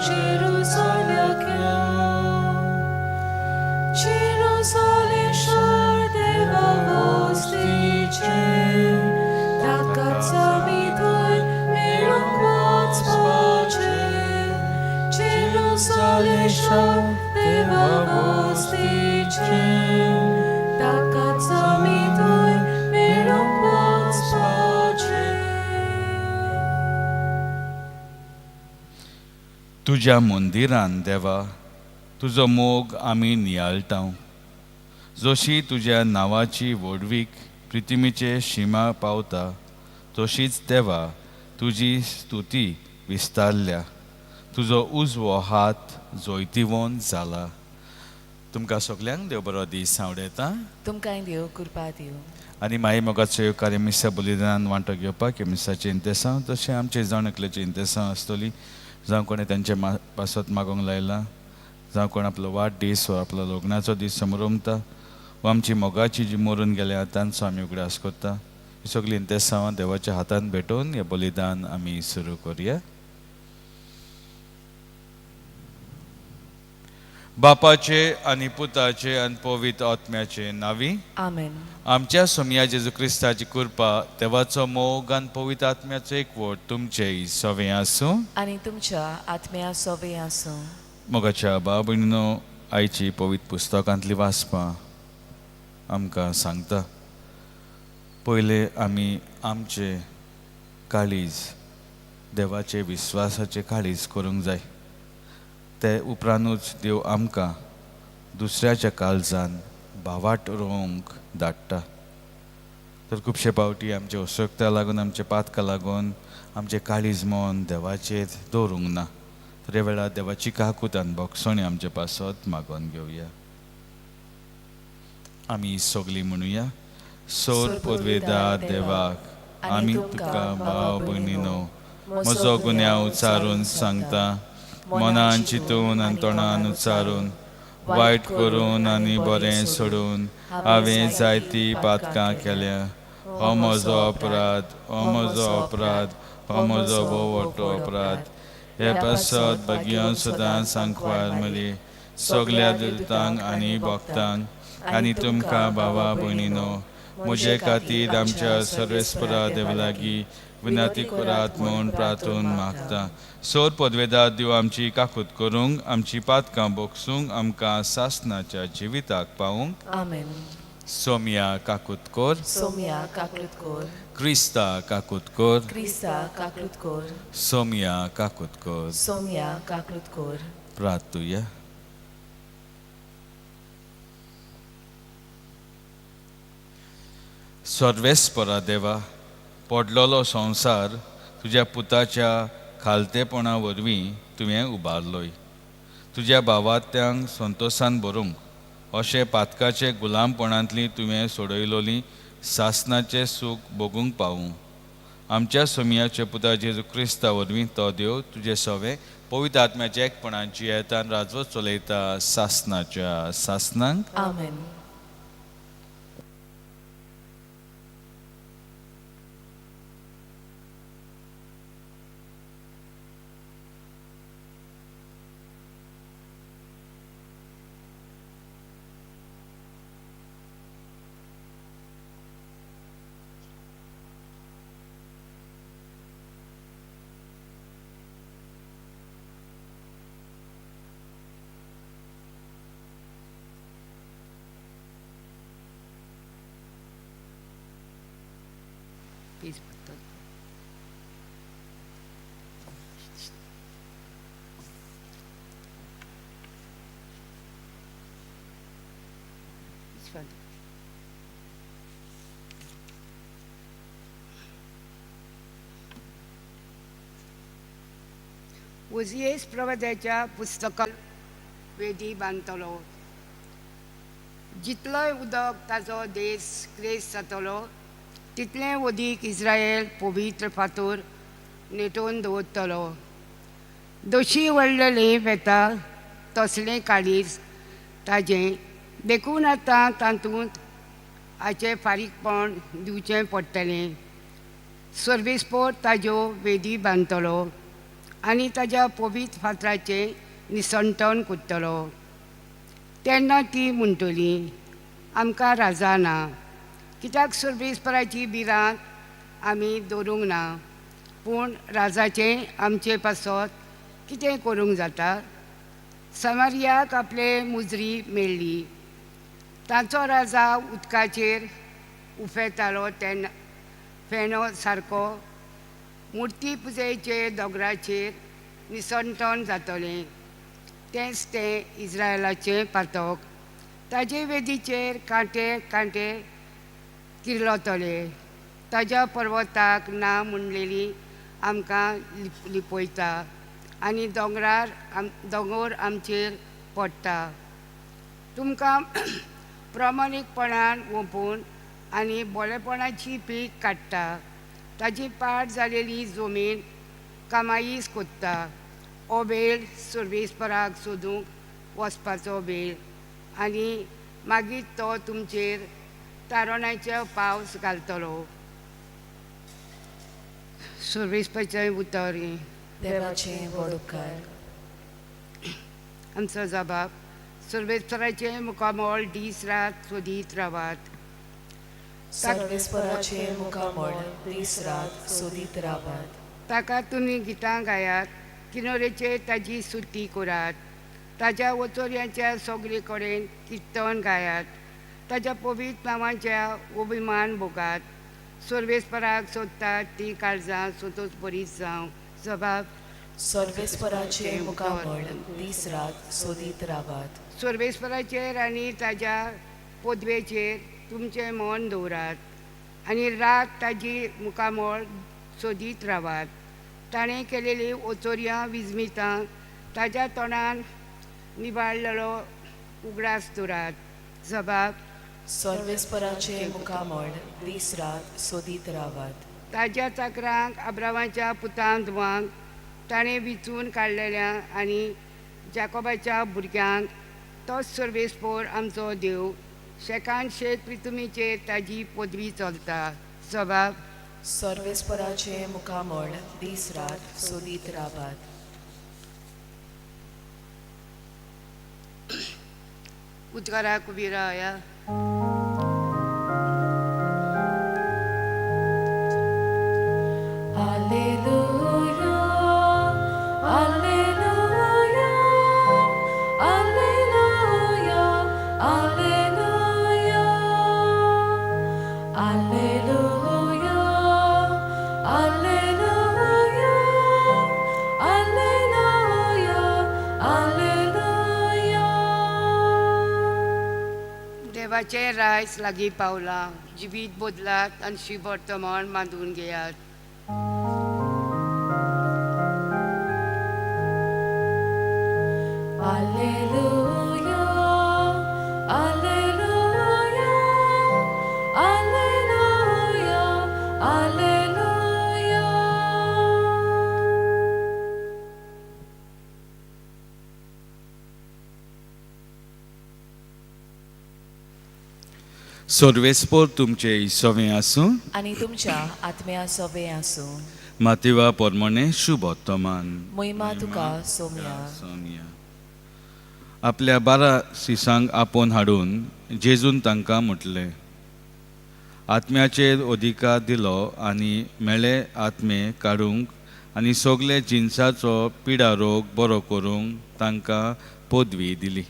जेरुजाल्याक या, जेरुजालें शार देवा वस्तीचें, ताकाच आमी थंय मेळूंक वचपाचें. जेरुजालें शार देवा वस्तीचें, ताकाच आमी थंय मेळूंक वचपाचें. तुज्या मंदिरान देवा तुजो मोग आमी नियाळटा, जशी तुज्या नांवाची व्हडवीक प्रितिमीचे शिमा पावता तशीच देवा तुजी स्तुती विस्तारल्या, तुजो उजवो हात जैतिवंत जाला. तुमकां सगल्यांक देव बरो दीस आवडयता. तुमकांय देव कृपा दिवं. आनी माई मोगाचो येवकार मिसा बलिदानान वांटो घेवपाक ह्या मिसाचें इंतेसांव तशें आमचें जाण एकल्याचें इंतेसांव आसतली. जावं कोणें तांचे पासत मागोंक लायलां, जावं कोण आपलो वाडदीस वा आपलो लग्नाचो दीस समरमता वा आमची मोगाची जी मरून गेल्या तांचो आमी उगडास करता. ही सगळीं इंतेसांवां देवाच्या हातान भेटोवन हें बलिदान आमी सुरू करुया. बापाचे आनी पुताचे आनी पवित्र आत्म्याचे नावी आमेन. आमच्या सोमया जेजू क्रिस्ताची कृपा, देवाचो मोग आनी पवित्र आत्म्याचो एकवट तुमचेय सवें आसूं. आनी तुमच्या आत्म्या सोवे आसूं. मोगाच्या बाब भयणीनो, आयची पवित्र पुस्तकांतली वाचपां आमकां सांगता, पयले आमी आमचे काळीज देवाचे विस्वासाचे काळीज करूंक जाय, ते उपरांतूच देव आमकां दुसऱ्याच्या काळजान भावाट रोवंक धाडटा. तर खुबशे पावटी आमचे असक्ता लागून, आमचे पातका लागून आमचें काळीज मन देवाचेर दवरूंक ना. तर ह्या वेळार देवाची काकूत आनी भोगसणी आमचे पासत मागोवन घेवया. आमी सगळीं म्हणुया, सोर पदवेदार देवाक आमी तुका भाव भयणीनो म्हजो गुन्यांव उच्चारून सांगता, मनान चिंतून आनी तोंडान उच्चारून, वायट करून आनी बरें सोडून हांवें जायतीं पातकां केल्या. हो म्हजो अपराध, हो म्हजो अपराध, हो म्हजो भोव व्हडलो अपराध. हे पासत भाग्यान सदां सांकवार मरे सगल्या दुतांक आनी भक्तांक आनी तुमकां भावा भयणीनो म्हजे खातीर आमच्या सर्वेस्परा देवा लागीं विनंती करात म्हूण प्रार्थून मागता. सोर पदवेदार देव आमची काकूत करूंक, आमची पातकां बोगसूंक, आमकां सासनाच्या जिविताक पावूंक. आमेन. सोमया काकूत कोर. सोमया काकूत कोर. क्रिस्ता काकूत कोर. क्रिस्ता काकूत कोर. सोमया काकूत कोर. सोमया काकूत कोर. प्रार्थुया. सर्वेस्परा देवा, पडलेलो संवसार तुज्या पुताच्या खालतेपणा वरवीं तुवें उबारलोय. तुज्या भावात्यांक संतोशान भरूंक अशें पातकाचे गुलामपणांतली तुवें सोडयलोली सासनाचें सूख भोगूंक पावूं. आमच्या सोमयाच्या पुता जेजू क्रिस्ता वरवीं तो देव तुजे सवे पवित्र आत्म्याच्या एकपणाची येतान राजवत चलयता सासनाच्या सासनांक. आमेन. ओझियेस प्रवाद्याच्या पुस्तकात वेदी बांदतलो, जितलोय उदक ताजो देश क्लेश जातलो तितलें उदीक इस्रायल पवित्र फातोर नेटोवन दवरतलो. दोशी व्हडलें वेता तसलें काळीज ताजें देखून आतां तातूंत हाचें फारीकपण दिवचें पडटलें. सर्वेस्पोर ताज्यो वेदी बांदतलो आनी ताज्या पवित्र फातराचें निसंटन करतलो. तेन्ना ती म्हणटली आमकां राजा ना, कित्याक सर्वेस्पराची भिरांत आमी दवरूंक ना, पूण राजाचें आमचे पासत कितें करूंक जाता? समारियाक आपले मुजरी मेळ्ळी, तांचो राजा उदकाचेर उफेतालो तेन्ना फेणो सारको मुर्ती पुजेचे दोंगराचेर निसंटन जातलें. तेंच तें इस्रायलाचें पातक, ताजे वेदीचेर कांटे कांटे किर्लतले, ताज्या पर्वताक ना म्हणलेली आमकां लिपयता आनी दोंगरार दोंगर आमचेर पडटा. तुमकां प्रामाणीकपणान ओंपून आनी बोलेपणाची पीक काडटा, ताजी पाड जालेली जमीन कामाईस कोत्ता. हो वेळ सर्वेस्पराक सोदूंक वचपाचो वेळ आनी मागीर तो तुमचेर तारणाचो पावस घालतलो. सर्वेस्पराचें उतर हें. देवाचें व्हड उपकार. आमचो जबाब सर्वेस्पराचें मुखामळ दीस रात सोदीत रावात. सर्वेस्पराचें मुखामळ दीस रात सोदीत रावात. ताका तुमी गितां गायात, किनोरेचेर ताजी स्तुती करात, ताज्या वचोर्यांच्या सगळे कडेन किर्तन गायात, ताज्या पवित्र नांवाच्या अभिमान भोगात. सर्वेस्पराक सोदतात ती काळजां सोदूच बरीच जावं. जबाब सर्वेस्पराचें मुखामळ दीस रात सोदीत रावात. सर्वेस्पराचेर आनी ताज्या पदवेचेर तुमचें मन दवरात आनी रात ताजी मुखामळ सोदीत रावात. ताणें केलेली ओचोरयां विजमितां ताज्या तोंडान निवाळलेलो उगडास दवरात. जबाब सर्वेस्पराचें मुखामळ दीस रात सोदीत रावात. ताज्या चाकरांक आब्रावाच्या पुतां धुवांक ताणें विचून काडलेल्या आनी जाकोबाच्या भुरग्यांक तोच सर्वेस्पोर आमचो देव, शेकान शेक प्रितुमीचेर ताजी पदवी चलता. जबाब सर्वेस्पराचें मुखामळ दीस रात सोदीत रावात. उद्गाराक उबी रावया. Alleluia, Alleluia, Alleluia, Alleluia, Alleluia, Alleluia, Alleluia, Alleluia. देवाचें रायस लागीं पावलां, जिवीत बदलात आनी शिवर्तमान बांदून घेयात. Alleluia, Alleluia, Alleluia, Alleluia. सर्वेस्पोर तुमचे इसोवें आसूं आनी तुमच्या आत्म्या सोबें आसूं. मातेवा पोरमोणे शुभ वर्तमान. मोहिमा तुका सोम्या. सोनिया. आपल्या 12 सिसांक आपोवन हाडून जेजून तांकां म्हटलें, आत्म्याचेर अधिकार दिलो आनी मेळे आत्मे काडूंक आनी सगळे जिनसाचो पिडा रोग बरो करूंक तांकां पदवी दिली.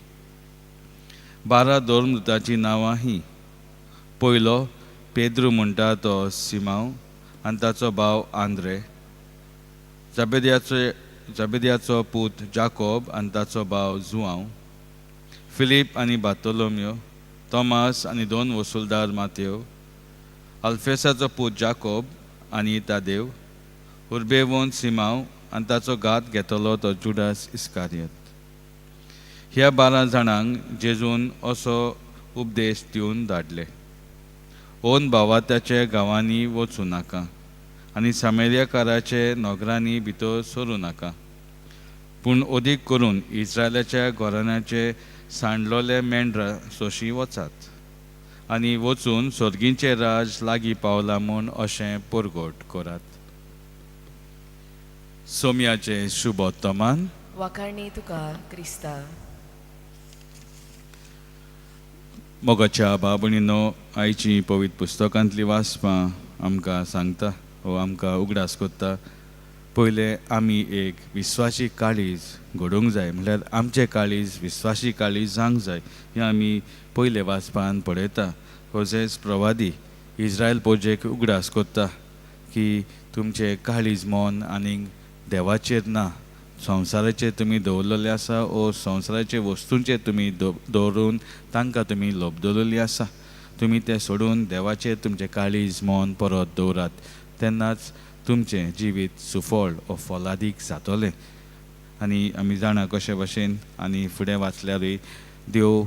12 धर्मदूताचीं नांवां हीं. पयलो पेद्रू म्हणटा तो सिमांव आनी ताचो भाव आंद्रे, जबेदयाचो पूत जाकोब आनी ताचो भाव जुआंव, फिलीप आनी बार्तोलोमियो, तोमास आनी 2 वसुलदार मातेव, अल्फेसाचो पूत जाकोब आनी तादेव, उर्बेवोन सिमांव आनी ताचो घात घेतलो तो जुडास इस्कारियत. ह्या 12 जाणांक जेजून असो उपदेश दिवन धाडले, ओन भावात्याच्या गांवांनी वचूं नाका आनी सामेरियाकाराचे नगरांनी भितर सरूं नाका. पूण अदीक करून इस्रायलाच्या घराण्याचे सांडलोले मेंढरां सोशी वचात आनी वचून सर्गींचें राज लागीं पावलां म्हूण अशें परगट करात. सोम्याचें शुभोत्तमान. वाखाणी तुका क्रिस्ता. मोगाच्या बाबणीनो, आयची पवित्र पुस्तकांतली वाचपां आमकां सांगता वो आमकां उगडास करता. पयलें आमी एक विस्वासी काळीज घडोवंक जाय, म्हणल्यार आमचें काळीज विस्वासी काळीज जावंक जाय. हें आमी पयले वाचपान पळयता. होजेस प्रवादी इस्रायल पोजेक उगडास करता की तुमचें काळीज मन आनीक देवाचेर ना, संवसाराचेर तुमी दवरलेले आसा ओ संवसाराचे वस्तूंचेर तुमी दवरून तांकां तुमी लोबदवरलेली आसा. तुमी तें सोडून देवाचेर तुमचें काळीज मन परत दवरात, तेन्नाच तुमचें जिवीत सुफळ ओ फलादीक जातलें. आनी आमी जाणा कशे भशेन आनी फुडें वाचल्यारूय देव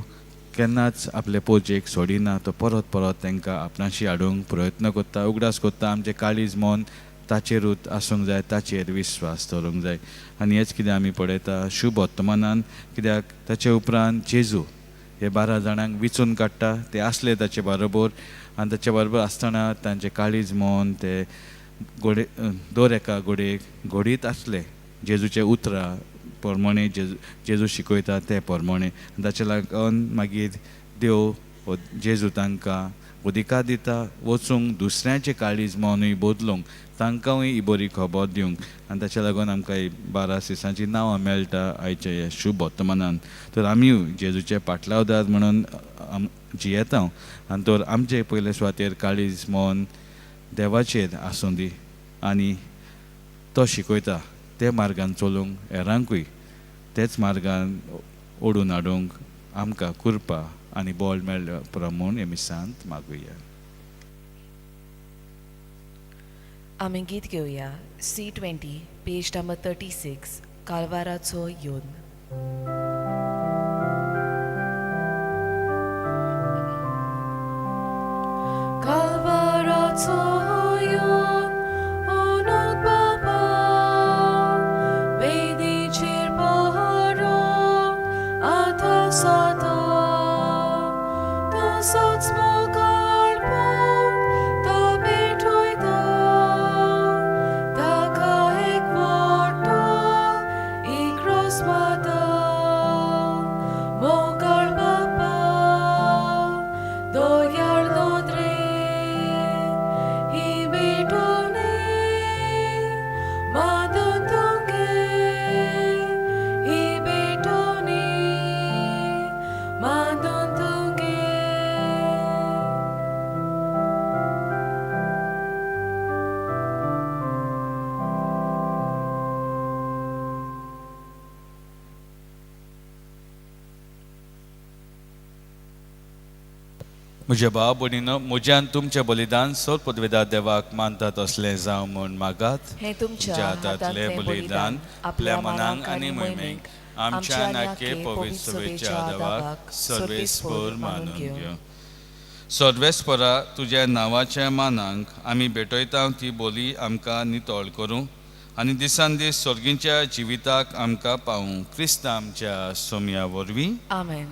केन्नाच आपले पोजेक सोडिना, तो परत परत तांकां आपणाशी हाडूंक प्रयत्न करता, उगडास करता. आमचें काळीज मन ताचेरूच आसूंक जाय, ताचेर विस्वास दवरूंक जाय. आनी हेंच कितें आमी पळयता शुभ वर्तमानान, कित्याक ताचे उपरांत जेजू हे 12 जाणांक विचून काडटा. ते आसले ताचे बरोबर आनी ताचे बरोबर आसतना तांचें काळीज मन ते घोडे दर एका घोडयेक घोडीत आसले जेजूचे उतरां प्रमाणे, जेजू शिकयता ते प्रमाणे. आनी ताचे लागून मागीर देव जेजू तांकां अधिकार दिता वचूंक दुसऱ्यांचें काळीज मनूय बदलूंक, तांकांय ही बरी खबर दिवंक. आनी ताचे लागून आमकां ही 12 सिसांचीं नांवां मेळटा आयच्या ह्या शुभ वर्तमानान. तर आमीय जेजूचे पाटलावदार म्हणून जियेता आनी तर आमचे पयले सुवातेर काळीज मन देवाचेर आसूं दी आनी तो शिकयता ते मार्गान चलूंक हेरांकूय तेच मार्गान ओडून हाडूंक आमकां कृपा आनी बळ मेळ्ळें प्रमाण हे मिसांत मागुया. आमी गीत घेवया C20 page number 36, कालवाराचो येवन. कालवाराचो येवन ओनूक बाबा वेदीचेर पहरोंक आतां साता तसोच मोगाळ पूत तो भेटयता ताका एक वाटो इक्रोस माता मोगाळ बाबा दोयाळ नदरे ही भेटोवणी मादून तुगे ही भेटोवणी मादून तुगे. म्हज्या भाव भयणीनो, म्हज्यान तुमचें बलिदान सोद पदवेदार देवाक मानता तसलें जावं म्हूण मागात. हें तुमच्या हातांतलें बलिदान आपल्या मनाक आनी मोहिमेक आमच्या नाके पवित्र सभेच्या देवाक सर्वेस्पर मानून घेवं. सर्वेस्परा तुज्या नांवाच्या मानांक आमी भेटयता ती बोली आमकां नितळ करूं आनी दिसान दीस सर्गींच्या जिविताक आमकां पावूं. क्रिस्त आमच्या सोम्या वरवीं. आमेन.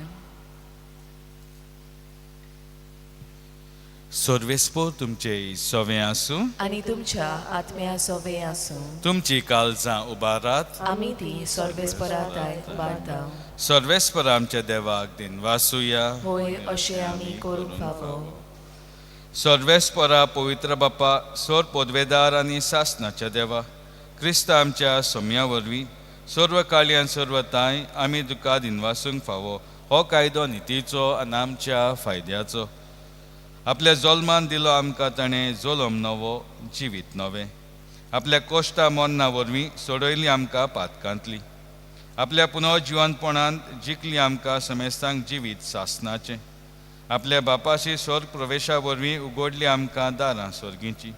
सर्वेस्पर तुमचे सवे आसूं आनी तुमच्या आत्म्या सोवे आसूं. तुमची काळजां उबारात. आमी ती सर्वेस्पराताय उबारता. सर्वेस्पर आमच्या देवाक दिनवासुया. होय, अशें आमी करूंक फावो. सर्वेस्परा पवित्र बापा, सोर पदवेदार आनी सासनाच्या देवा, क्रिस्त आमच्या सोम्या वरवीं सर्व काळी आनी सर्व तांय आमी तुका दिनवासूंक फावो. हो कायदो नितीचो आनी आमच्या फायद्याचो. आपल्या जल्मान दिलो आमकां ताणें जल्म नवो, जिवीत नवें. आपल्या कोश्टा मरणा वरवीं सोडयली आमकां पातकांतली. आपल्या पुनर्जिवनपणांत जिखली आमकां समेस्तांक जिवीत सासनाचें. आपल्या बापाशी स्वर्ग प्रवेशा वरवीं उगडली आमकां दारां स्वर्गींची.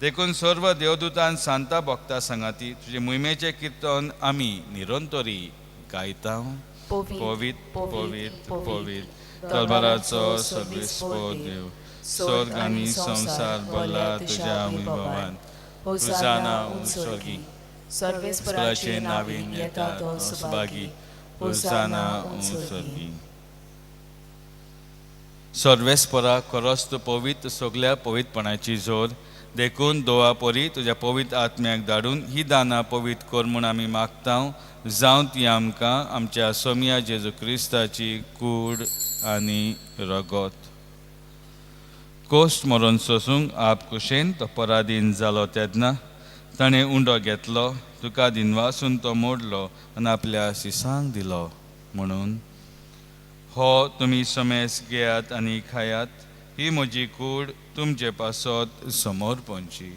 देखून सर्व देवदूतान सांता भक्ता सांगाती तुजे मोहिमेचें किर्तन आमी निरंतरी गायता. पवित्र पवित्र पवित्र तलवाराचो सर्वेस्पर देव, स्वर्ग आनी संवसार भरला तुज्या वैभवान. होसाना उंच स्वर्गी, सर्वेस्पराचे नावीन येता तो सुभागी. होसाना उंच स्वर्गी. सर्वेस्परा खरोच तूं पवित्र, सगल्या पवित्रपणाची जोर. देखून दोवा परी तुज्या पवित्र आत्म्याक धाडून ही दानां पवित्र कर म्हूण आमी मागता, जावं ती आमकां आमच्या सोमया जेजू क्रिस्ताची कूड आनी रगत. कोश्ट मरण सोसूंक आप कुशेन तो पराधीन जालो तेन्ना ताणें उंडो घेतलो, तुका दिनवासून तो मोडलो आनी आपल्या शिसांक दिलो म्हणून, हो तुमी समेस घेयात आनी खायात. ही म्हजी कूड तुमचे पासत समोर पोंची.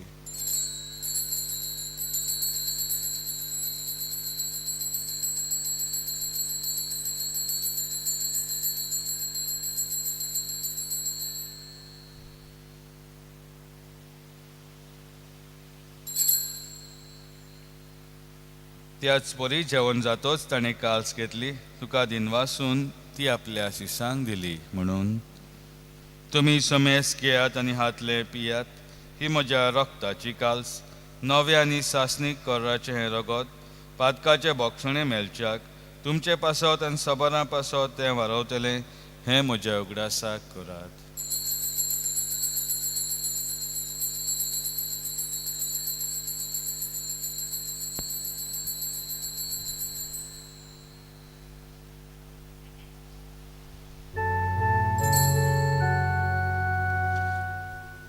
त्याच परी जेवण जातोच ताणें काल्स घेतली, तुका दिनवासून ती आपल्या शिसांक दिली म्हणून, तुमी समेस घेयात आनी हातले पियात. ही म्हज्या रक्ताची काल्स, नव्या आनी सासणीक कराचें हें रगत पातकाचें बोगसणें मेळच्याक तुमचे पासत आनी सबरां पासत तें वारवतलें. हें म्हज्या उगडासाक करात.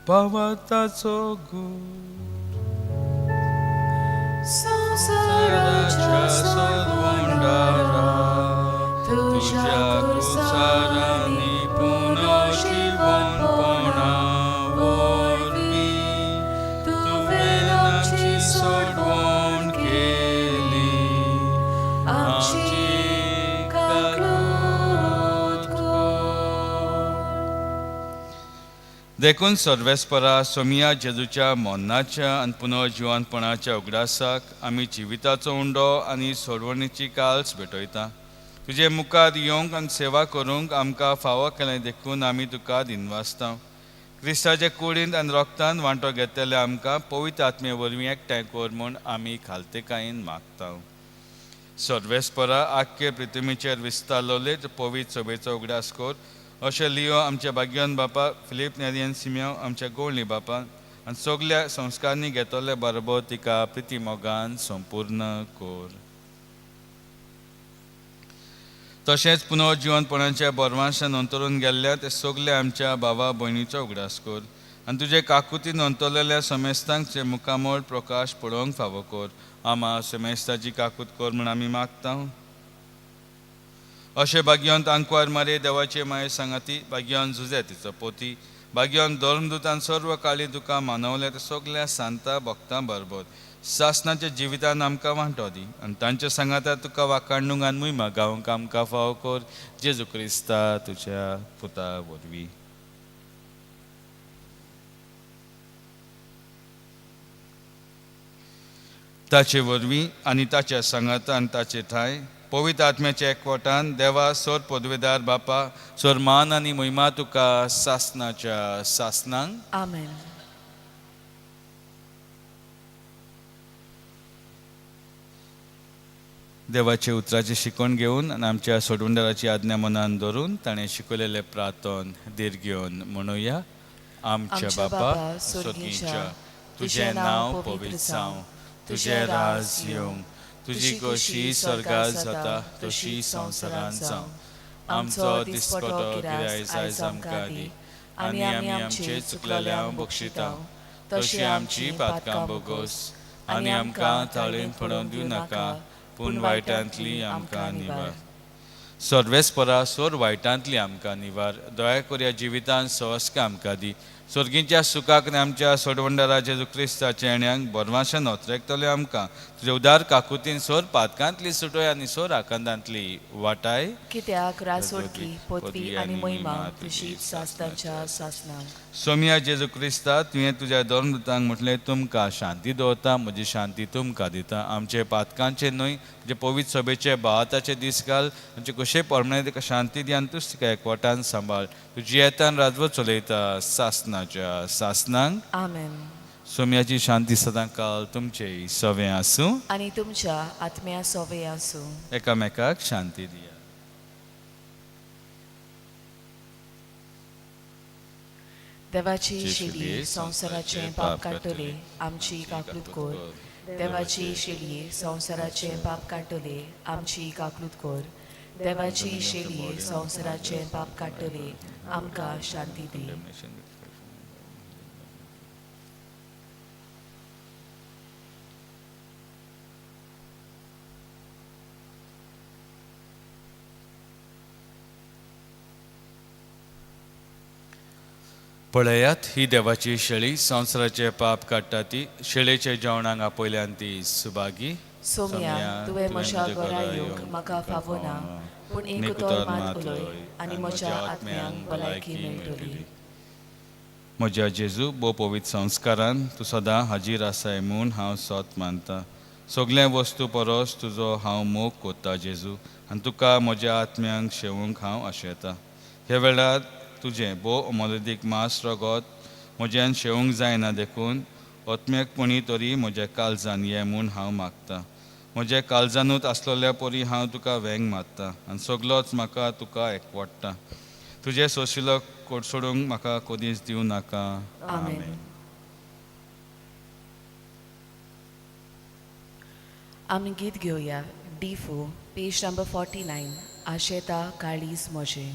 पावताचो गूट संवसाराच्या सोडवणदारा, तुज्या कुसारांनी पुनर्जिवनपणा वरवीं तुवें आमची सोडवण केली, आमची काकलूत कर. देखून सर्वेस्परा, सोमिया जेजूच्या मरणाच्या आनी पुनर्जिवनपणाच्या उगडासाक आमी जिविताचो उंडो आनी सोडवणीची काल्स भेटयता. तुजे मुखार येवंक आनी सेवा करूंक आमकां फावो केलें देखून आमी तुका दिनवासता. क्रिस्ताच्या कुडींत आनी रोगतान वांटो घेतलेले आमकां पवित्र आत्मे वरवीं एकठांय कर म्हूण आमी खालतेकायेन मागता. सर्वेस्परा, आख्खे पृथ्वीचेर विस्तारलेले पवित्र सभेचो उगडास कर. अशें लियो आमच्या भाग्यवान बापा, फिलीप नेरियन सिमियांव आमच्या गोवणी बापा आनी सगल्या संस्कारांनी घेतले बरोबर तिका प्रिती मोगान संपूर्ण कर. तशेंच पुनर्जिवनपणाच्या बरवांशान अंतरून गेल्ल्या ते सगल्या आमच्या भावा भयणीचो उगडास कर आनी तुजे काकुतीन अंतरलेल्या समेस्तांक जे मुखामळ प्रकाश पळोवंक फावो कर. आमा समेस्ताची काकूत कर म्हूण आमी मागता. अशें भाग्यवंत आंकवार मारे देवाचे माये सांगाती, भाग्यवंत जुजे तिचो पोती, भाग्यवंत धर्मदूतान सर्व काळी तुका मानवल्या ते सगल्या सांता भक्तां बरोबर सासनाच्या जिवितान आमकां वांटो दी आनी तांच्या सांगाता तुका वाखाणूंक आनी मुयमा गावंक आमकां फावो कर, जेजू क्रिस्ता तुज्या पुता वरवीं. ताचे वरवीं आनी ताच्या सांगाता आनी ताचे ठांय पवित्र आत्म्याच्या एकवटान देवा सोर पदवेदार बापा, सोर मान आनी महिमा तुका सासनाच्या सासनांक. आमेन. देवाचे उतराची शिकवण घेवन आनी आमच्या सोडवणदाराची आज्ञा मनान धरून ताणें शिकयलेलें प्रार्थन धीर घेवन म्हणुया. आमच्या बापा स्वर्गीच्या, तुजें नांव पवित्र जावं, तुजें राज येवं, तुजी खोशी स्वर्गात जाता तशी संवसारांत जावं. आमचो दिसपटो गिरायस आयज आमकां दी आनी आमी आमचे चुकलेल्यांक बक्षिता तशी आमची पातकां बोगोस आनी आमकां ताळेन पडोवन दिवं नाका, पूण वायटांतली आमकां निवार. सर्वेस्परा, सोर वायटांतली आमकां निवार. दया करुया जिवितान सहस्का आमकां दी. स्वर्गीच्या सुखाक आनी आमच्या सोडवणदारा जेजू क्रिस्ताच्या येण्याक बरवाशान ओतरेकतले आमकां तुजे उदार काकुतीन सोर पातकांतली सुटोय आनी सोर आकांतांतली वाटाय. कित्याक रासोडकी पोतवी आनी महिमा तुजी सासनाच्या सासनाक. सोमिया जेजू क्रिस्ता, तुवें तुज्या धर्मदूतांक म्हटलें, तुमकां शांती दवरता, म्हजी शांती तुमकां दिता. आमचे पातकांचे न्हय, तुजे पवित्र सभेचे भावाताचे दीस घाल. आमचे कशे परमणे तुका शांती दी आनी तूच तिका एकवटान सांबाळ. तुजी येतान राजवट चलयता सासनाच्या सासनांक. आमेन. सोम्याची शांती सदां काल तुमचे सवें आसूं आनी तुमच्या आत्म्या सोवे आसूं. एकामेकाक शांती दिया. देवाची शेली संवसाराचें पाप काडटले आमची काकलूत कोर. देवाची शेली संवसाराचें पाप काडटले आमची काकलूत कोर. देवाची शेली संवसाराचें पाप काडटले आमकां शांती दी. पळयात ही देवाची शेळी संवसाराचें पाप काडटा ती शेळेच्या जेवणाक आपयल्यान ती सुभागी. सोम्या तुवें म्हज्या घरा येवंक म्हाका फावो ना, पूण एक उतर मात उलय आनी म्हज्या आत्म्यांक भलायकी मेळटली. म्हज्या जेजू भोव पवित्र संस्कारान तूं सदां हाजीर आसाय म्हूण हांव सोत मानता. सगल्या वस्तू परस तुजो हांव मोग कोत्ता जेजू आनी तुका म्हज्या आत्म्यांक शेवूंक हांव आशेता. ह्या वेळार तुजें भोव अमोलदीक मांस रगत म्हज्यान शेवूंक जायना देखून आत्म्याकपणी तरी म्हज्या काळजान ये म्हूण हांव मागता. म्हज्या काळजानूच आसलेल्या परी हांव तुका वेंग मारता आनी सगलोच म्हाका तुका एकवडटा. तुजें सोशिलो कोडसोडूंक म्हाका कदीच दिवं नाका. आमेन. आमी गीत घेवया D4 page number 49 आशेता काळीज म्हजें.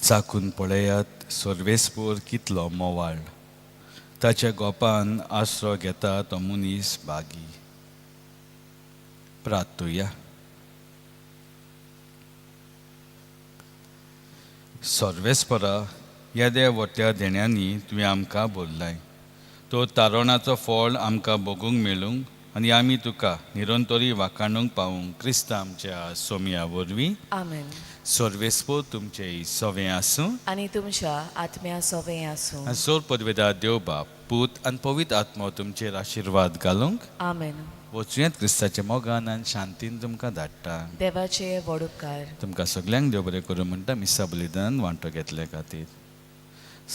चाकून पळयात सर्वेस्पोर कितलो मोवाळ, ताच्या गोपान आसरो घेता तो मनीस बागी. प्रार्थुया. सर्वेस्परा येद्या व्हडल्या देण्यांनी तुवें आमकां बोल्लाय तो तारणाचो फळ आमकां भोगूंक मेळूंक आनी आमी तुका निरंतरी वाखाणूंक पावूंक क्रिस्ता आमच्या सोम्या वरवीं. आमेन. सर्वेस्पोर तुमचे सवें आसूं आनी तुमच्या आत्म्या सवें आसूं. आनी सोर पदवेदार देव बाप पूत आनी पवित्र आत्मो तुमचेर आशिर्वाद घालूंक. आमेन. वचुयात क्रिस्ताच्या मोगान आनी शांतीन तुमकां धाडटा. देवाचे व्हड उपकार. तुमकां सगल्यांक देव बरें करूं म्हणटा मिसा बलिदान वांटो घेतले खातीर.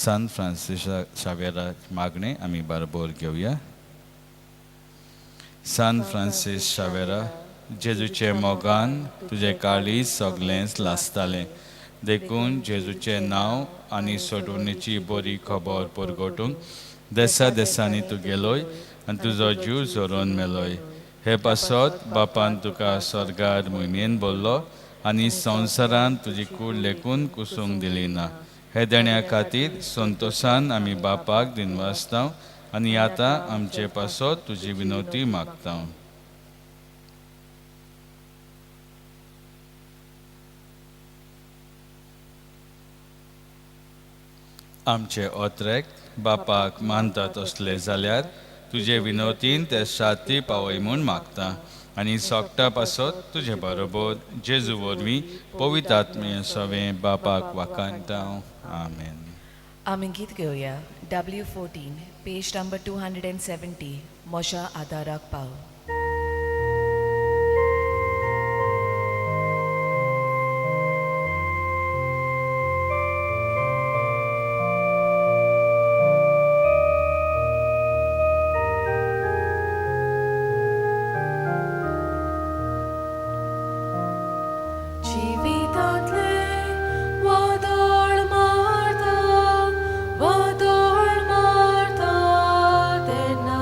सान फ्रांसीस शावेरा मागणें आमी बारबोर घेवया. सान फ्रांसीस शावेरा जेजूचे मोगान तुजें काळीज सगळेंच लासतालें देखून जेजूचें नांव आनी सोडवणेची बरी खबर परगटूंक देसा देसांनी तूं गेलोय आनी तुजो जीव झरोवन मेलोय. हे पासत बापान तुका स्वर्गार मोहिमेन बोल्लो आनी संवसारान तुजी कूड लेखून कुसूंक दिली ना. हे देण्या खातीर संतोशान आमी बापाक दिनवासता आनी आतां आमचे पासत तुजी विनवती मागता. आमचे ओत्रेक बापाक मानता तसले जाल्यार तुजे विनवतीन ते शाती पावय म्हूण मागता आनी सोगटा पासत तुजे बरोबर जेजू वरवीं पवित्र आत्मे सवें बापाक वाखाणता. आमेन. आमी गीत घेवया W14 page number 270 म्हज्या आदाराक पाव. वादळ मारता तेन्ना.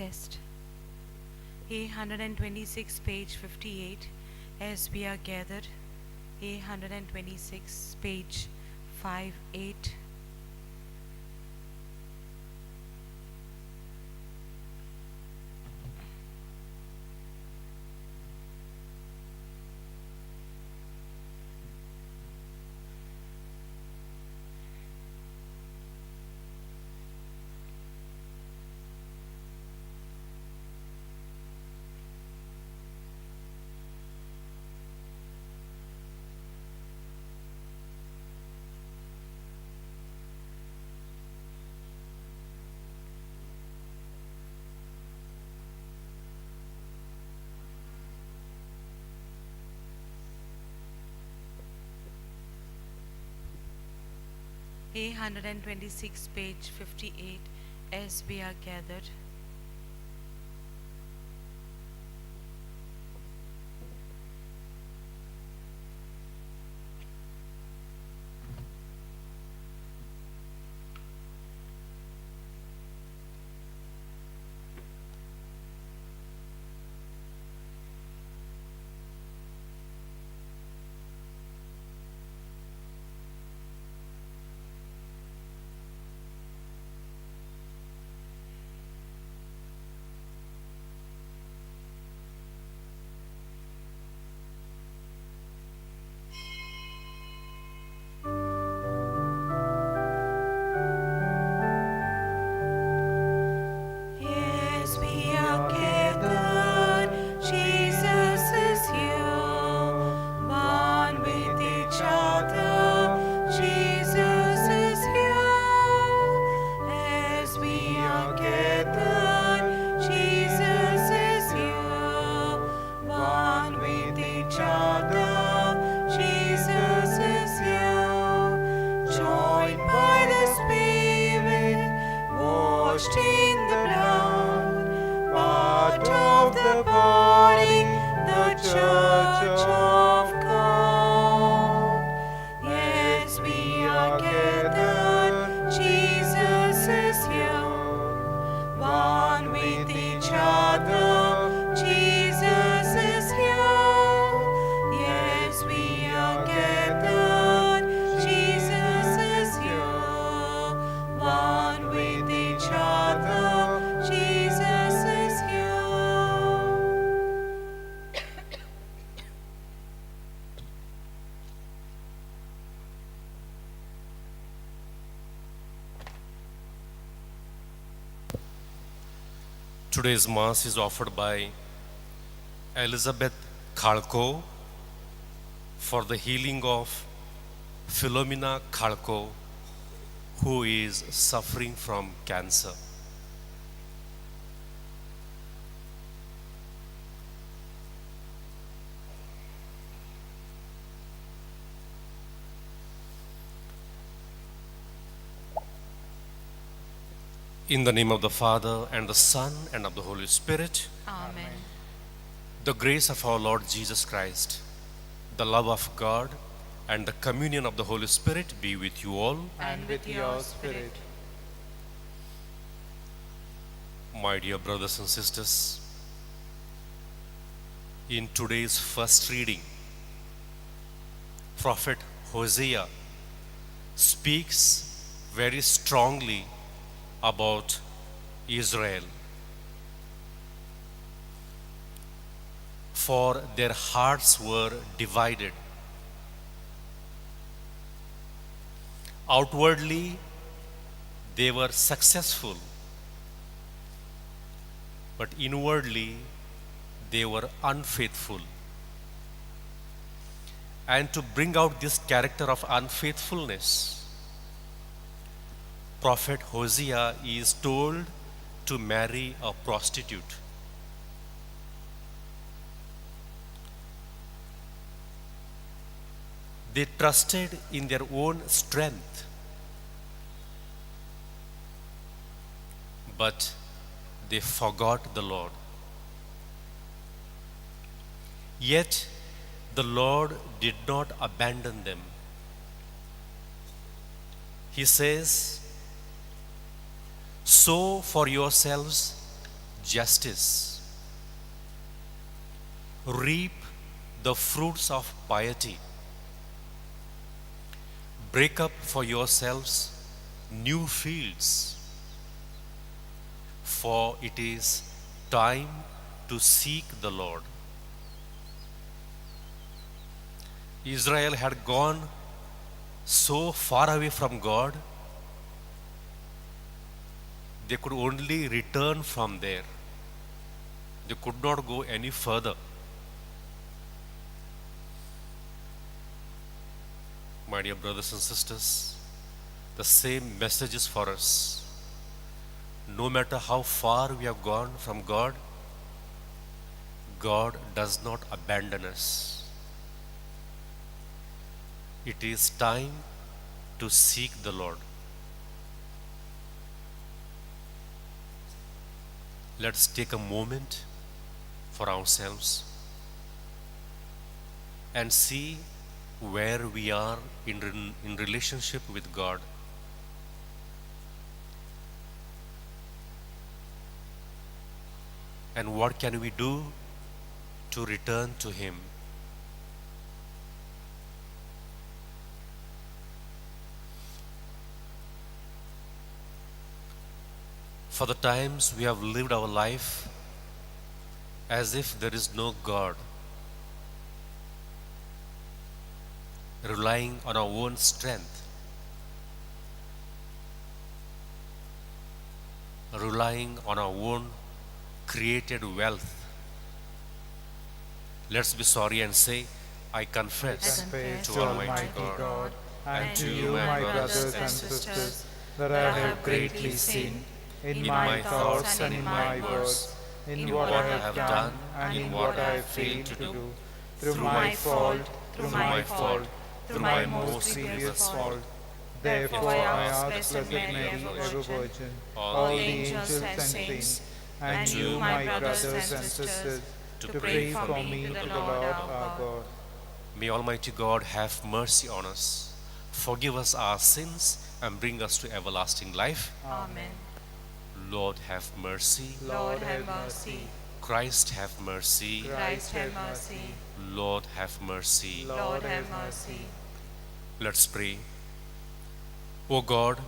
recessed. A126, page 58, as we are gathered. A126, page 58. A126, page 58, as we are gathered. Yes, we are gathered, Jesus is here, one with each other, Jesus is here. As we are gathered, Jesus is here, one with each other, Jesus is here. Joined by the Spirit, washed in the blood, part of the body, the Church of God. Yes, we are gathered, Jesus is here, one with each other, Jesus is here. Yes, we are gathered, Jesus is here, one with each other, Jesus is here. Today's Mass is offered by Elizabeth Khalko for the healing of Philomena Khalko, who is suffering from cancer. In the name of the Father, and the Son, and of the Holy Spirit. Amen. The grace of our Lord Jesus Christ, the love of God, and the communion of the Holy Spirit be with you all. And with your spirit. My dear brothers and sisters, in today's first reading, Prophet Hosea speaks very strongly about Israel. For their hearts were divided. Outwardly, they were successful, but inwardly, they were unfaithful. And to bring out this character of unfaithfulness, Prophet Hosea is told to marry a prostitute. They trusted in their own strength, but they forgot the Lord. Yet the Lord did not abandon them. He says, "Sow for yourselves justice. Reap the fruits of piety. Break up for yourselves new fields, for it is time to seek the Lord. Israel had gone so far away from God, they could only return from there. They could not go any further. My dear brothers and sisters, the same message is for us. No matter how far we have gone from God, God does not abandon us. It is time to seek the Lord. Let's take a moment for ourselves and see where we are in relationship with God. And what can we do to return to Him? For the times we have lived our life as if there is no God, relying on our own strength, relying on our own created wealth. Let's be sorry and say, I confess to Almighty God and to you, my brothers and sisters, that I have greatly sinned in my thoughts and in my words, in what I have done and in what I have failed to do, through my fault, through my fault, through my most grievous fault. Therefore I ask Blessed Mary, ever Virgin, all the angels and saints, and you, my brothers and sisters, to pray for me to the Lord our God. May Almighty God have mercy on us, forgive us our sins, and bring us to everlasting life. Amen. Lord, have mercy. Lord, have mercy. Christ, have mercy. Christ, have mercy. Lord, have mercy. Lord, have mercy. Let's pray. O God,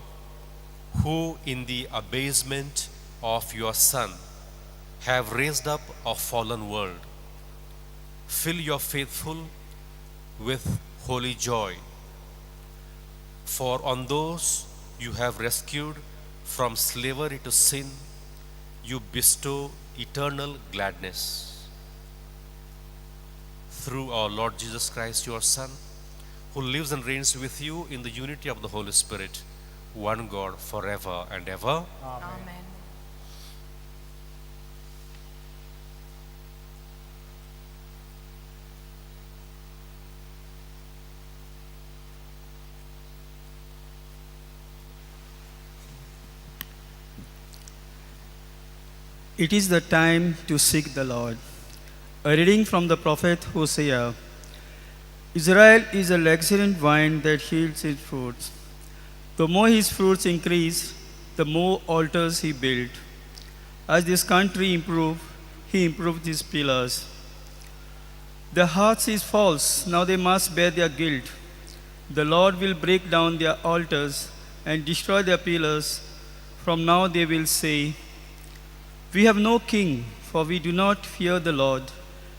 who in the abasement of your Son have raised up a fallen world, fill your faithful with holy joy. For on those you have rescued from slavery to sin, you bestow eternal gladness. Through our Lord Jesus Christ, your Son, who lives and reigns with you in the unity of the Holy Spirit, one God, forever and ever. Amen. It is the time to seek the Lord. A reading from the prophet Hosea. Israel is a luxuriant vine that yields its fruits. The more his fruits increase, the more altars he built. As this country improved, he improved his pillars. Their hearts is false, now they must bear their guilt. The Lord will break down their altars and destroy their pillars. From now they will say, "We have no king, for we do not fear the Lord.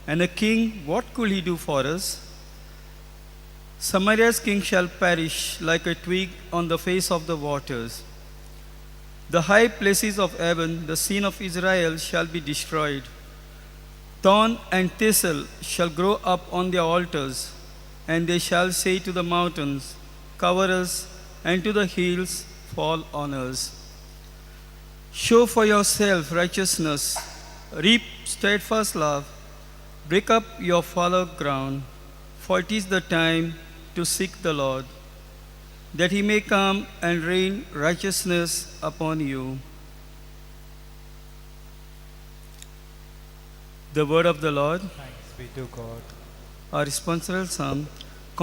And a king, what could he do for us? Samaria's king shall perish like a twig on the face of the waters. The high places of heaven, the sin of Israel, shall be destroyed. Thorn and thistle shall grow up on their altars, and they shall say to the mountains, 'Cover us,' and to the hills, 'Fall on us.' Show for yourself righteousness, reap steadfast love, break up your fallow ground, for it is the time to seek the Lord, that he may come and rain righteousness upon you." The word of the Lord. Thanks be to God. Our responsorial psalm,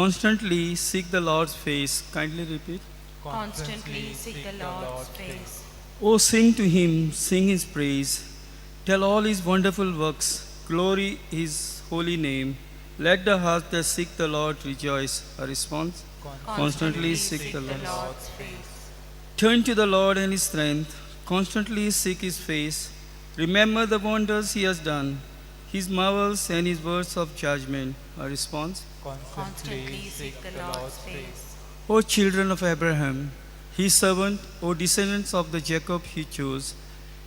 constantly seek the Lord's face. Kindly repeat. Constantly seek the Lord's face. O sing to him, sing his praise. Tell all his wonderful works, glory his holy name. Let the heart that seek the Lord rejoice. A response? Constantly seek the Lord. Lord's face. Turn to the Lord and his strength. Constantly seek his face. Remember the wonders he has done, his marvels and his words of judgment. A response? Constantly seek the Lord's face. O children of Abraham, his servant, O descendants of the Jacob he chose,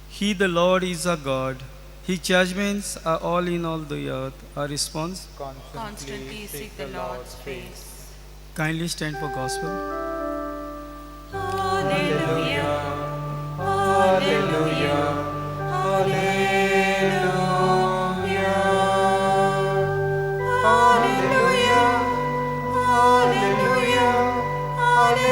he the Lord is our God. His judgments are all in all the earth. Our response? Constantly seek the Lord's face. Kindly stand for gospel. Alleluia, Alleluia, Alleluia, Alleluia, Alleluia, Alleluia.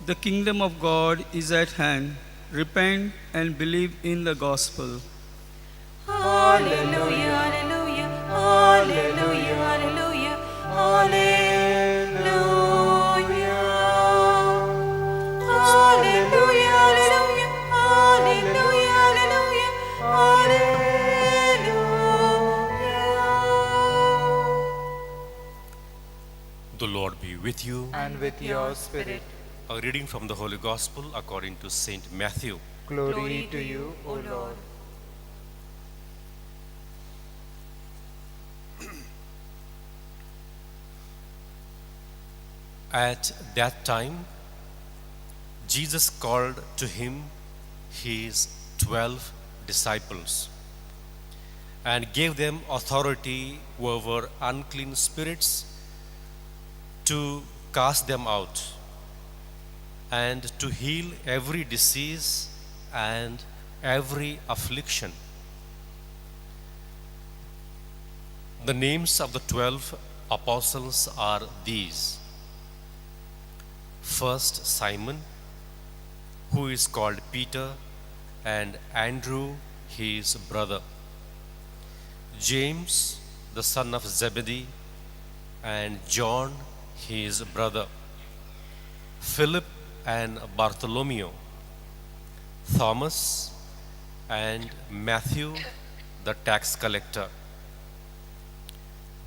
The kingdom of God is at hand. Repent and believe in the gospel. Alleluia, Alleluia, Alleluia, Alleluia, Alleluia. Alleluia, Alleluia, Alleluia, Alleluia, Alleluia. The Lord be with you. And with your spirit. A reading from the Holy Gospel according to Saint Matthew. Glory to you, O Lord. At that time, Jesus called to him his 12 disciples and gave them authority over unclean spirits to cast them out and to heal every disease and every affliction. The names of the 12 apostles are these. First, Simon, who is called Peter, and Andrew, his brother, James, the son of Zebedee, and John, his brother, Philip and Bartholomew, Thomas and Matthew, the tax collector,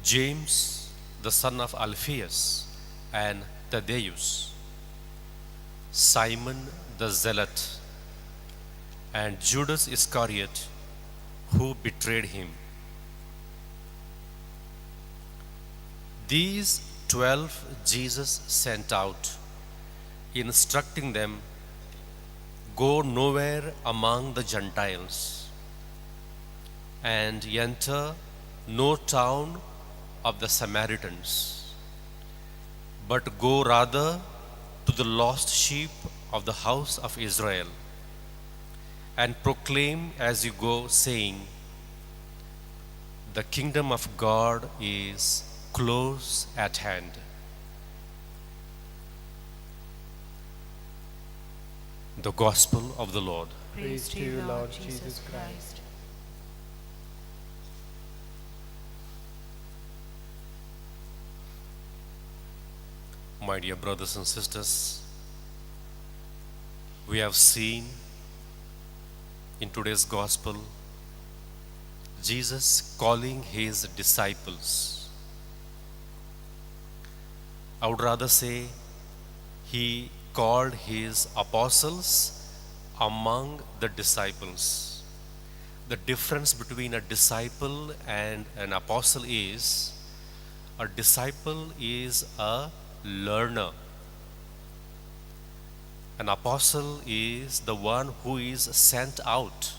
James, the son of Alphaeus, and Thaddaeus, Simon the Zealot, and Judas Iscariot, who betrayed him. These 12 Jesus sent out, instructing them, "Go nowhere among the Gentiles, and enter no town of the Samaritans, but go rather to the lost sheep of the house of Israel, and proclaim as you go, saying, The kingdom of God is close at hand." The Gospel of the Lord. Praise to you, Lord Jesus Christ. My dear brothers and sisters, we have seen in today's Gospel Jesus calling his disciples. I would rather say he called his apostles among the disciples. The difference between a disciple and an apostle is, a disciple is a learner. An apostle is the one who is sent out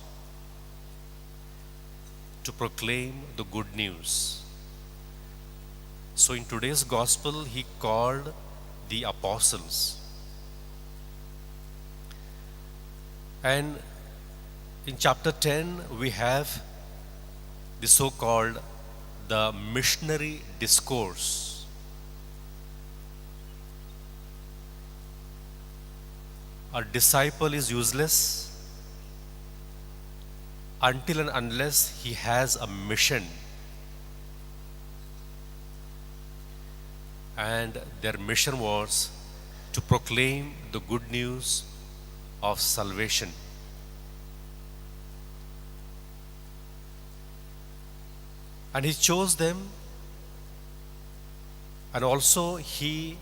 to proclaim the good news. So in today's gospel, he called the apostles. And in chapter 10, we have the so-called the missionary discourse. A disciple is useless until and unless he has a mission. And their mission was to proclaim the good news of salvation. And He chose them, and also He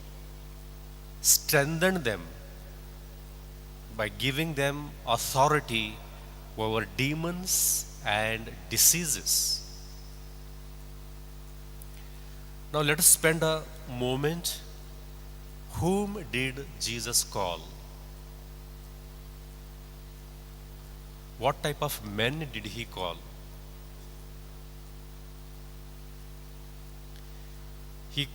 strengthened them by giving them authority over demons and diseases. Now let us spend a moment. Whom did Jesus call? What type of men did He call? He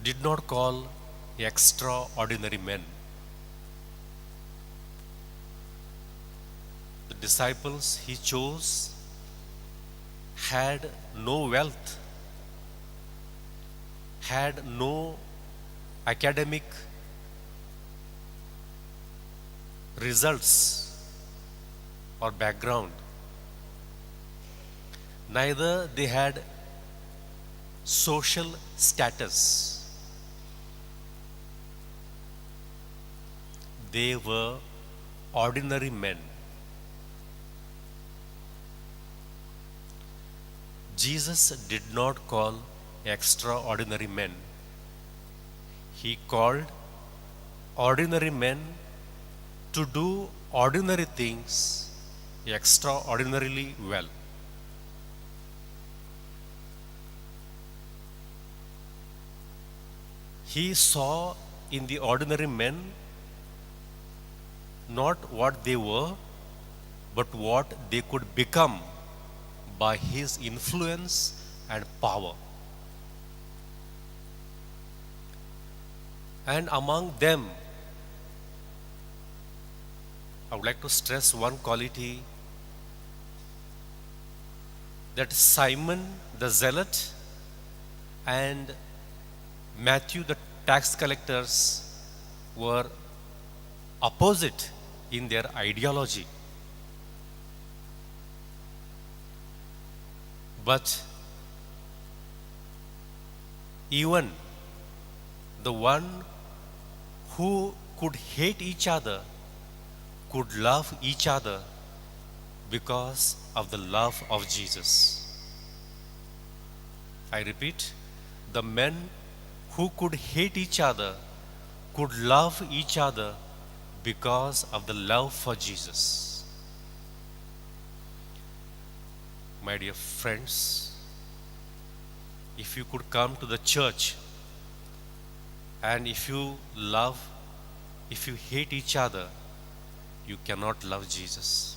did not call extraordinary men. The disciples He chose had no wealth, had no academic results or background. Neither they had social status. They were ordinary men. Jesus did not call extraordinary men. He called ordinary men to do ordinary things extraordinarily well. He saw in the ordinary men not what they were, but what they could become by His influence and power. And among them, I would like to stress one quality, that Simon the Zealot and Matthew the tax collectors were opposite in their ideology. But even the one who could hate each other could love each other because of the love of Jesus. I repeat, the men who could hate each other could love each other because of the love for Jesus. My dear friends, if you could come to the church and if you love, if you hate each other, you cannot love Jesus.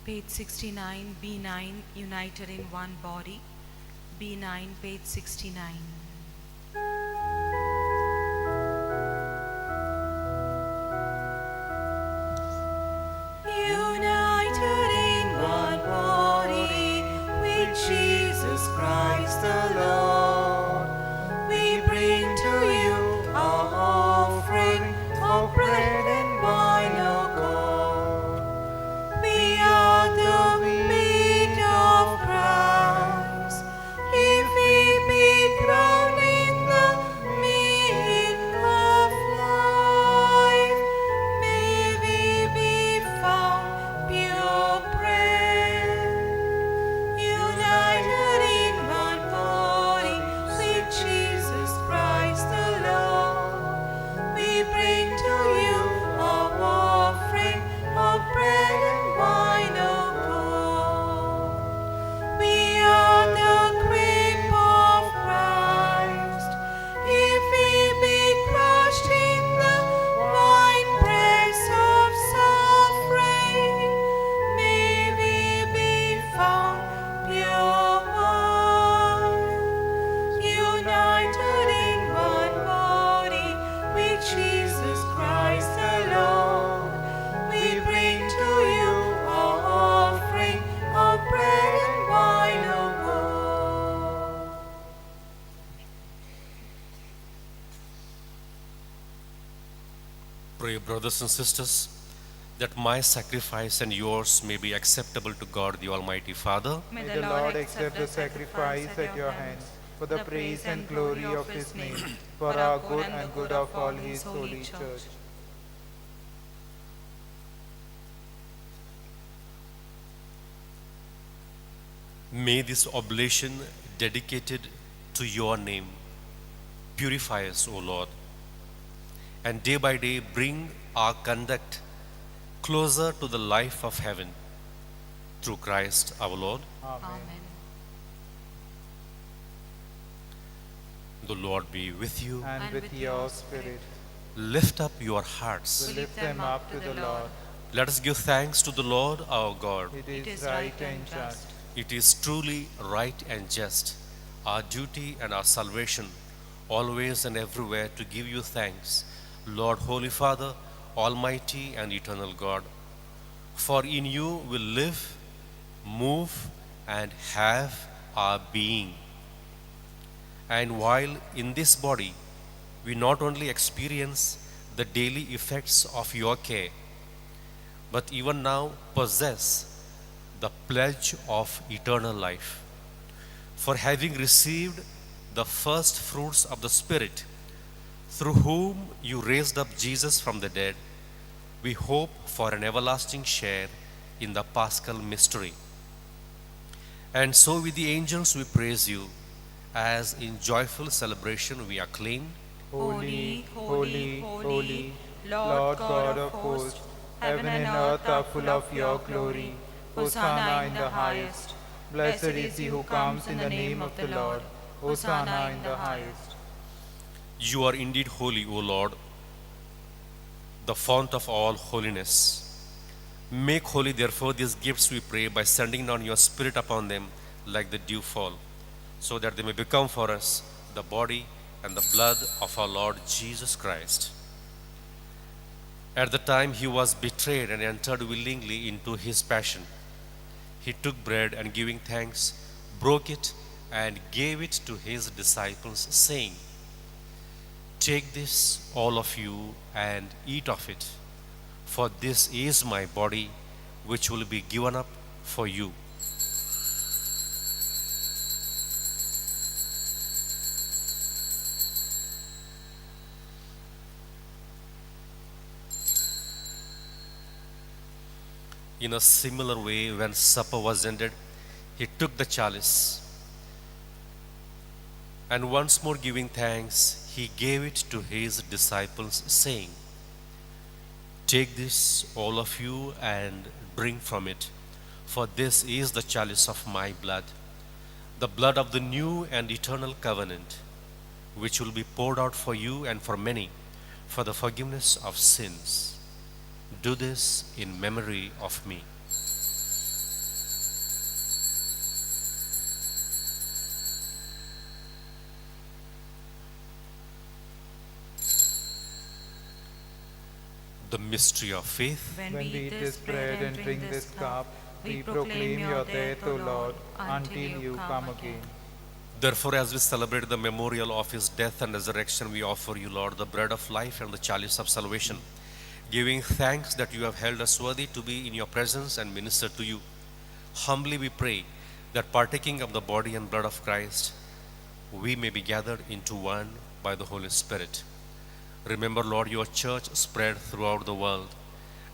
Page 69, B9, united in one body. B9, page 69. United in one body with Jesus Christ the Lord, we bring to you our offering of bread and wine, O God. We are the meat of Christ. If we be crowned in the meat of life, may we be found pure bread, united in one body with Jesus Christ the Lord. We bring to you our offering of bread and wine, O God. We are the grape of Christ. If we be crushed in the winepress of suffering, may we be found pure wine, united in one body with Jesus Christ the Lord. We bring to you our offering of bread and wine, O God. Pray, brothers and sisters, that my sacrifice and yours may be acceptable to God the Almighty Father. May the Lord accept the sacrifice at your hands for the praise and glory of his name, for our good and good of all his holy church. May this oblation dedicated to your name purify us, O Lord, and day by day bring our conduct closer to the life of heaven. Through Christ our Lord. Amen. The Lord be with you. And with your spirit. Lift up your hearts. We lift them up to the Lord. Let us give thanks to the Lord our God. It is right and just. It is truly right and just, our duty and our salvation, always and everywhere to give you thanks, Lord, Holy Father, Almighty and eternal God. For in you we live, move, and have our being. And while in this body we not only experience the daily effects of your care, but even now possess the pledge of eternal life. For having received the first fruits of the Spirit, through whom you raised up Jesus from the dead, we hope for an everlasting share in the Paschal mystery. And so with the angels we praise you, as in joyful celebration we acclaim, Holy, holy, holy, Lord God of hosts, heaven and earth are full of your glory. Hosanna in the highest. Blessed is he who comes in the name of the Lord. Hosanna in the highest. You are indeed holy, O Lord, the fount of all holiness. Make holy, therefore, these gifts, we pray, by sending down your Spirit upon them like the dewfall, so that they may become for us the body and the blood of our Lord Jesus Christ. At the time he was betrayed and entered willingly into his passion, he took bread and, giving thanks, broke it and gave it to his disciples, saying, "Take this, all of you, and eat of it, for this is my body, which will be given up for you." In a similar way, when supper was ended, he took the chalice, and once more giving thanks, he gave it to his disciples, saying, "Take this, all of you, and drink from it, for this is the chalice of my blood, the blood of the new and eternal covenant, which will be poured out for you and for many for the forgiveness of sins. Do this in memory of me." The mystery of faith. When we eat this bread and drink this cup, we proclaim your death, O Lord, until you come again. Therefore, as we celebrate the memorial of his death and resurrection, we offer you, Lord, the bread of life and the chalice of salvation, giving thanks that you have held us worthy to be in your presence and minister to you. Humbly we pray that, partaking of the body and blood of Christ, we may be gathered into one by the Holy Spirit. Remember, Lord, your church spread throughout the world,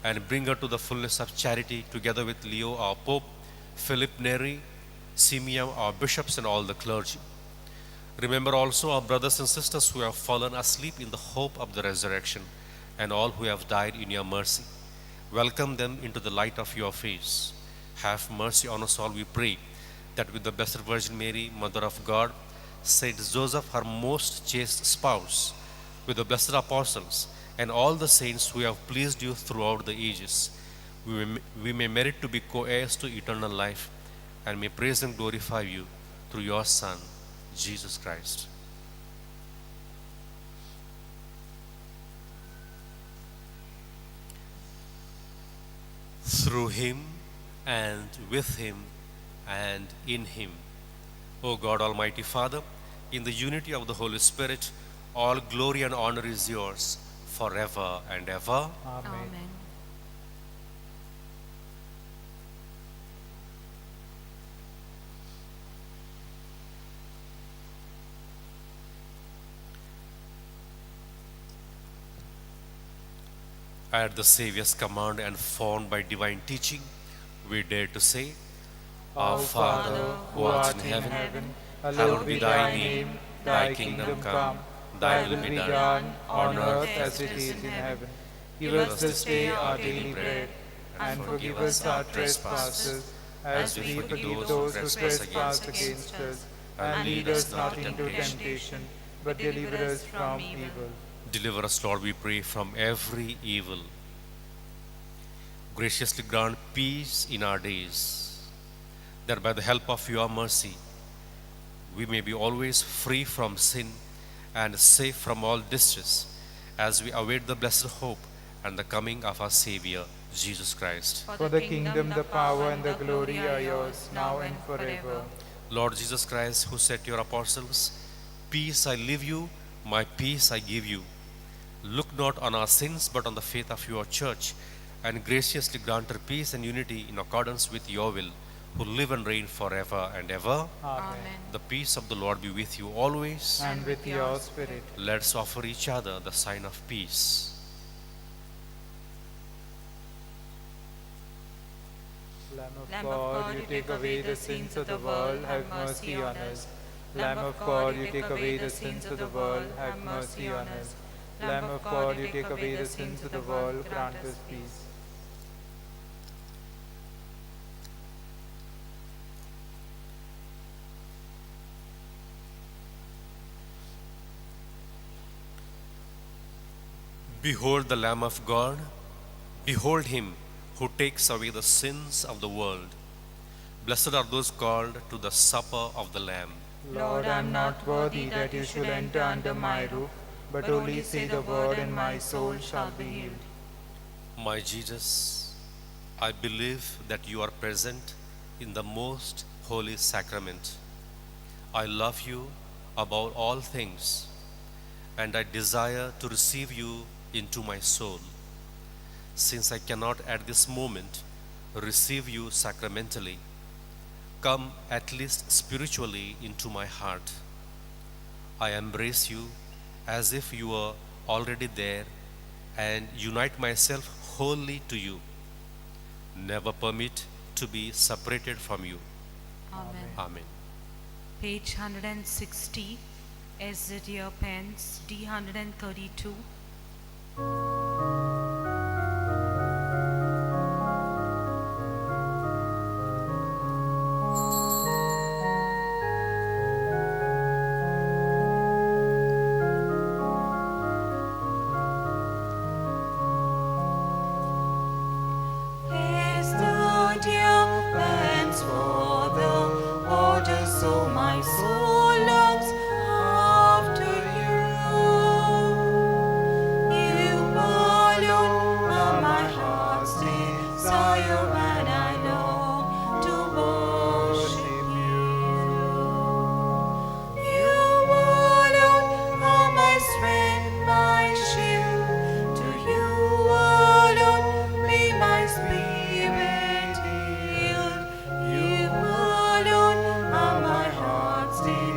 and bring her to the fullness of charity, together with Leo, our Pope, Philip Neri, Simeon, our bishops, and all the clergy. Remember also our brothers and sisters who have fallen asleep in the hope of the resurrection, and all who have died in your mercy. Welcome them into the light of your face. Have mercy on us all, we pray, that with the Blessed Virgin Mary, Mother of God, Saint Joseph, her most chaste spouse, with the blessed apostles, and all the saints who have pleased you throughout the ages, we may merit to be co-heirs to eternal life, and may praise and glorify you through your Son, Jesus Christ. Through him, and with him, and in him, O God, Almighty Father, in the unity of the Holy Spirit, all glory and honor is yours forever and ever. Amen. Amen. At the Savior's command and formed by divine teaching, we dare to say, Our Father, who art in heaven, hallowed be thy name. Thy kingdom come, thy will be done, on earth as it is in heaven. Give us this day our daily bread, and forgive us our trespasses, as we forgive those who trespass against us. And lead us not into temptation, but deliver us from evil. Deliver us, Lord, we pray, from every evil. Graciously grant peace in our days, that by the help of your mercy, we may be always free from sin and safe from all distress, as we await the blessed hope and the coming of our Savior, Jesus Christ. For the kingdom, the power, and the glory are yours, now and forever. Lord Jesus Christ, who said to your apostles, "Peace I leave you, my peace I give you," look not on our sins, but on the faith of your church, and graciously grant her peace and unity in accordance with your will, who live and reign forever and ever. Amen. The peace of the Lord be with you always. And with your spirit. Let's offer each other the sign of peace. Lamb of God, you take away the sins of the world, have mercy on us. Lamb of God, you take away the sins of the world, have mercy on us. Lamb of God, you take away the sins of the world, grant us peace. Behold the Lamb of God, behold him who takes away the sins of the world. Blessed are those called to the supper of the Lamb. Lord, I am not worthy that you should enter under my roof, but only say the word, and my soul shall be healed. My Jesus, I believe that you are present in the most holy sacrament. I love you above all things, and I desire to receive you into my soul. Since I cannot at this moment receive you sacramentally, come at least spiritually into my heart. I embrace you as if you were already there and unite myself wholly to you. Never permit to be separated from you. Amen. Amen. Page 160, as the deer pants, D132. As the deer pants for the water, so my soul longs after you. You alone are my heart's desire, and I long to worship you. You alone are my strength, my shield. To you alone may my spirit yield. You alone are my heart's desire.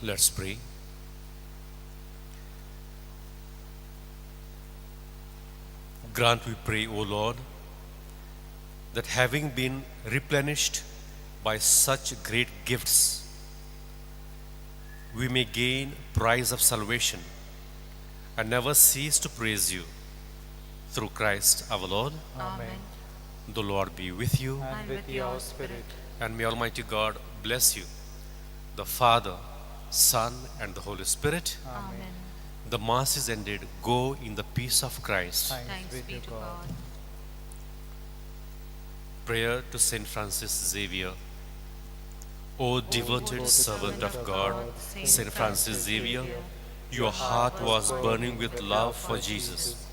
Let's pray. Grant, we pray, O Lord, that having been replenished by such great gifts, we may gain prize of salvation and never cease to praise you. Through Christ our Lord. Amen. The Lord be with you. And with your spirit. And may Almighty God bless you, the Father, Son, and the Holy Spirit. Amen. The Mass is ended. Go in the peace of Christ. Thanks be to God. Prayer to Saint Francis Xavier. O devoted servant of God, Saint Francis Xavier, your heart was burning with love for Jesus.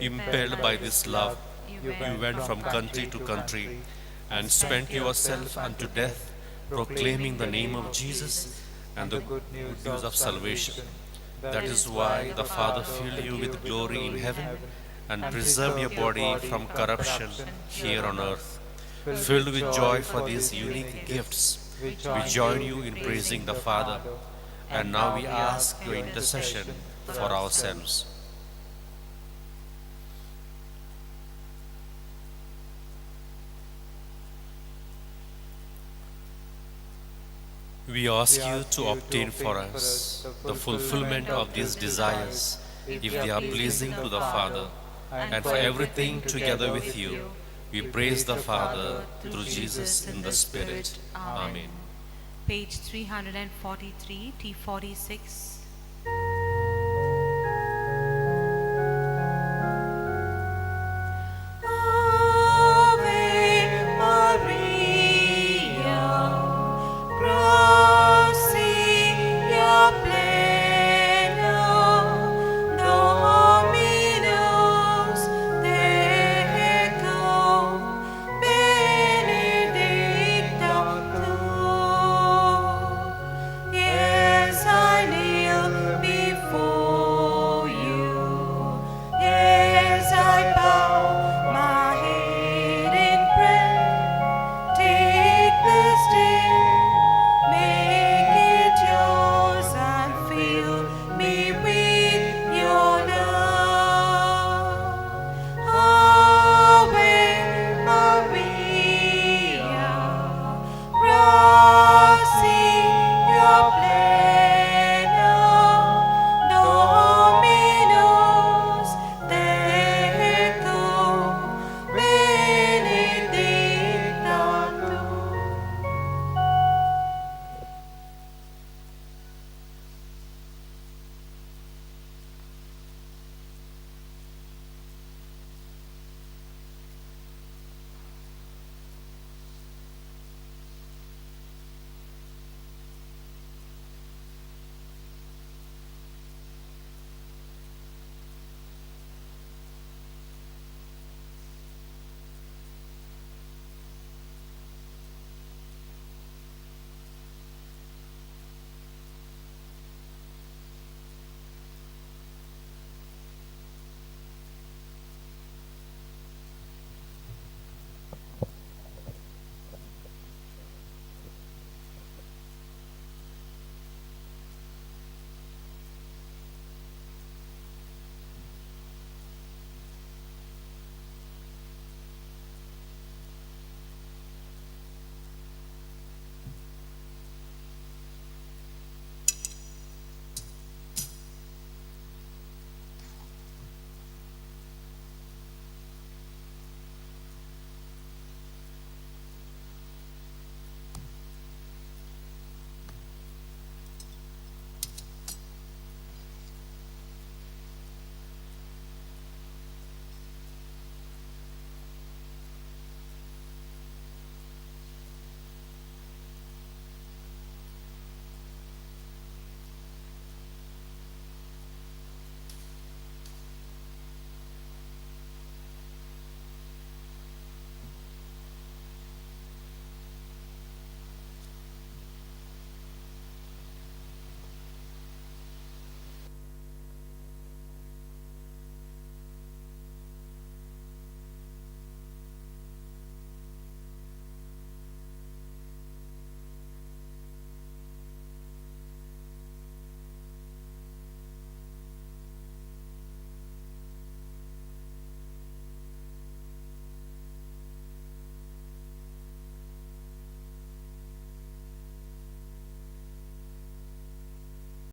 Impelled by this love, you went from country to country and spent yourself unto death, proclaiming the name of Jesus and the good news of salvation. That is why the Father filled you with glory in heaven and preserved your body from corruption here on earth. Filled with joy for these unique gifts, we join you in praising the Father, and now we ask your intercession for ourselves. We ask you to obtain for us the fulfillment of these desires, if they are pleasing to the Father, and for everything together with you, we praise the Father through Jesus in the Spirit. Amen. Page 343, T46.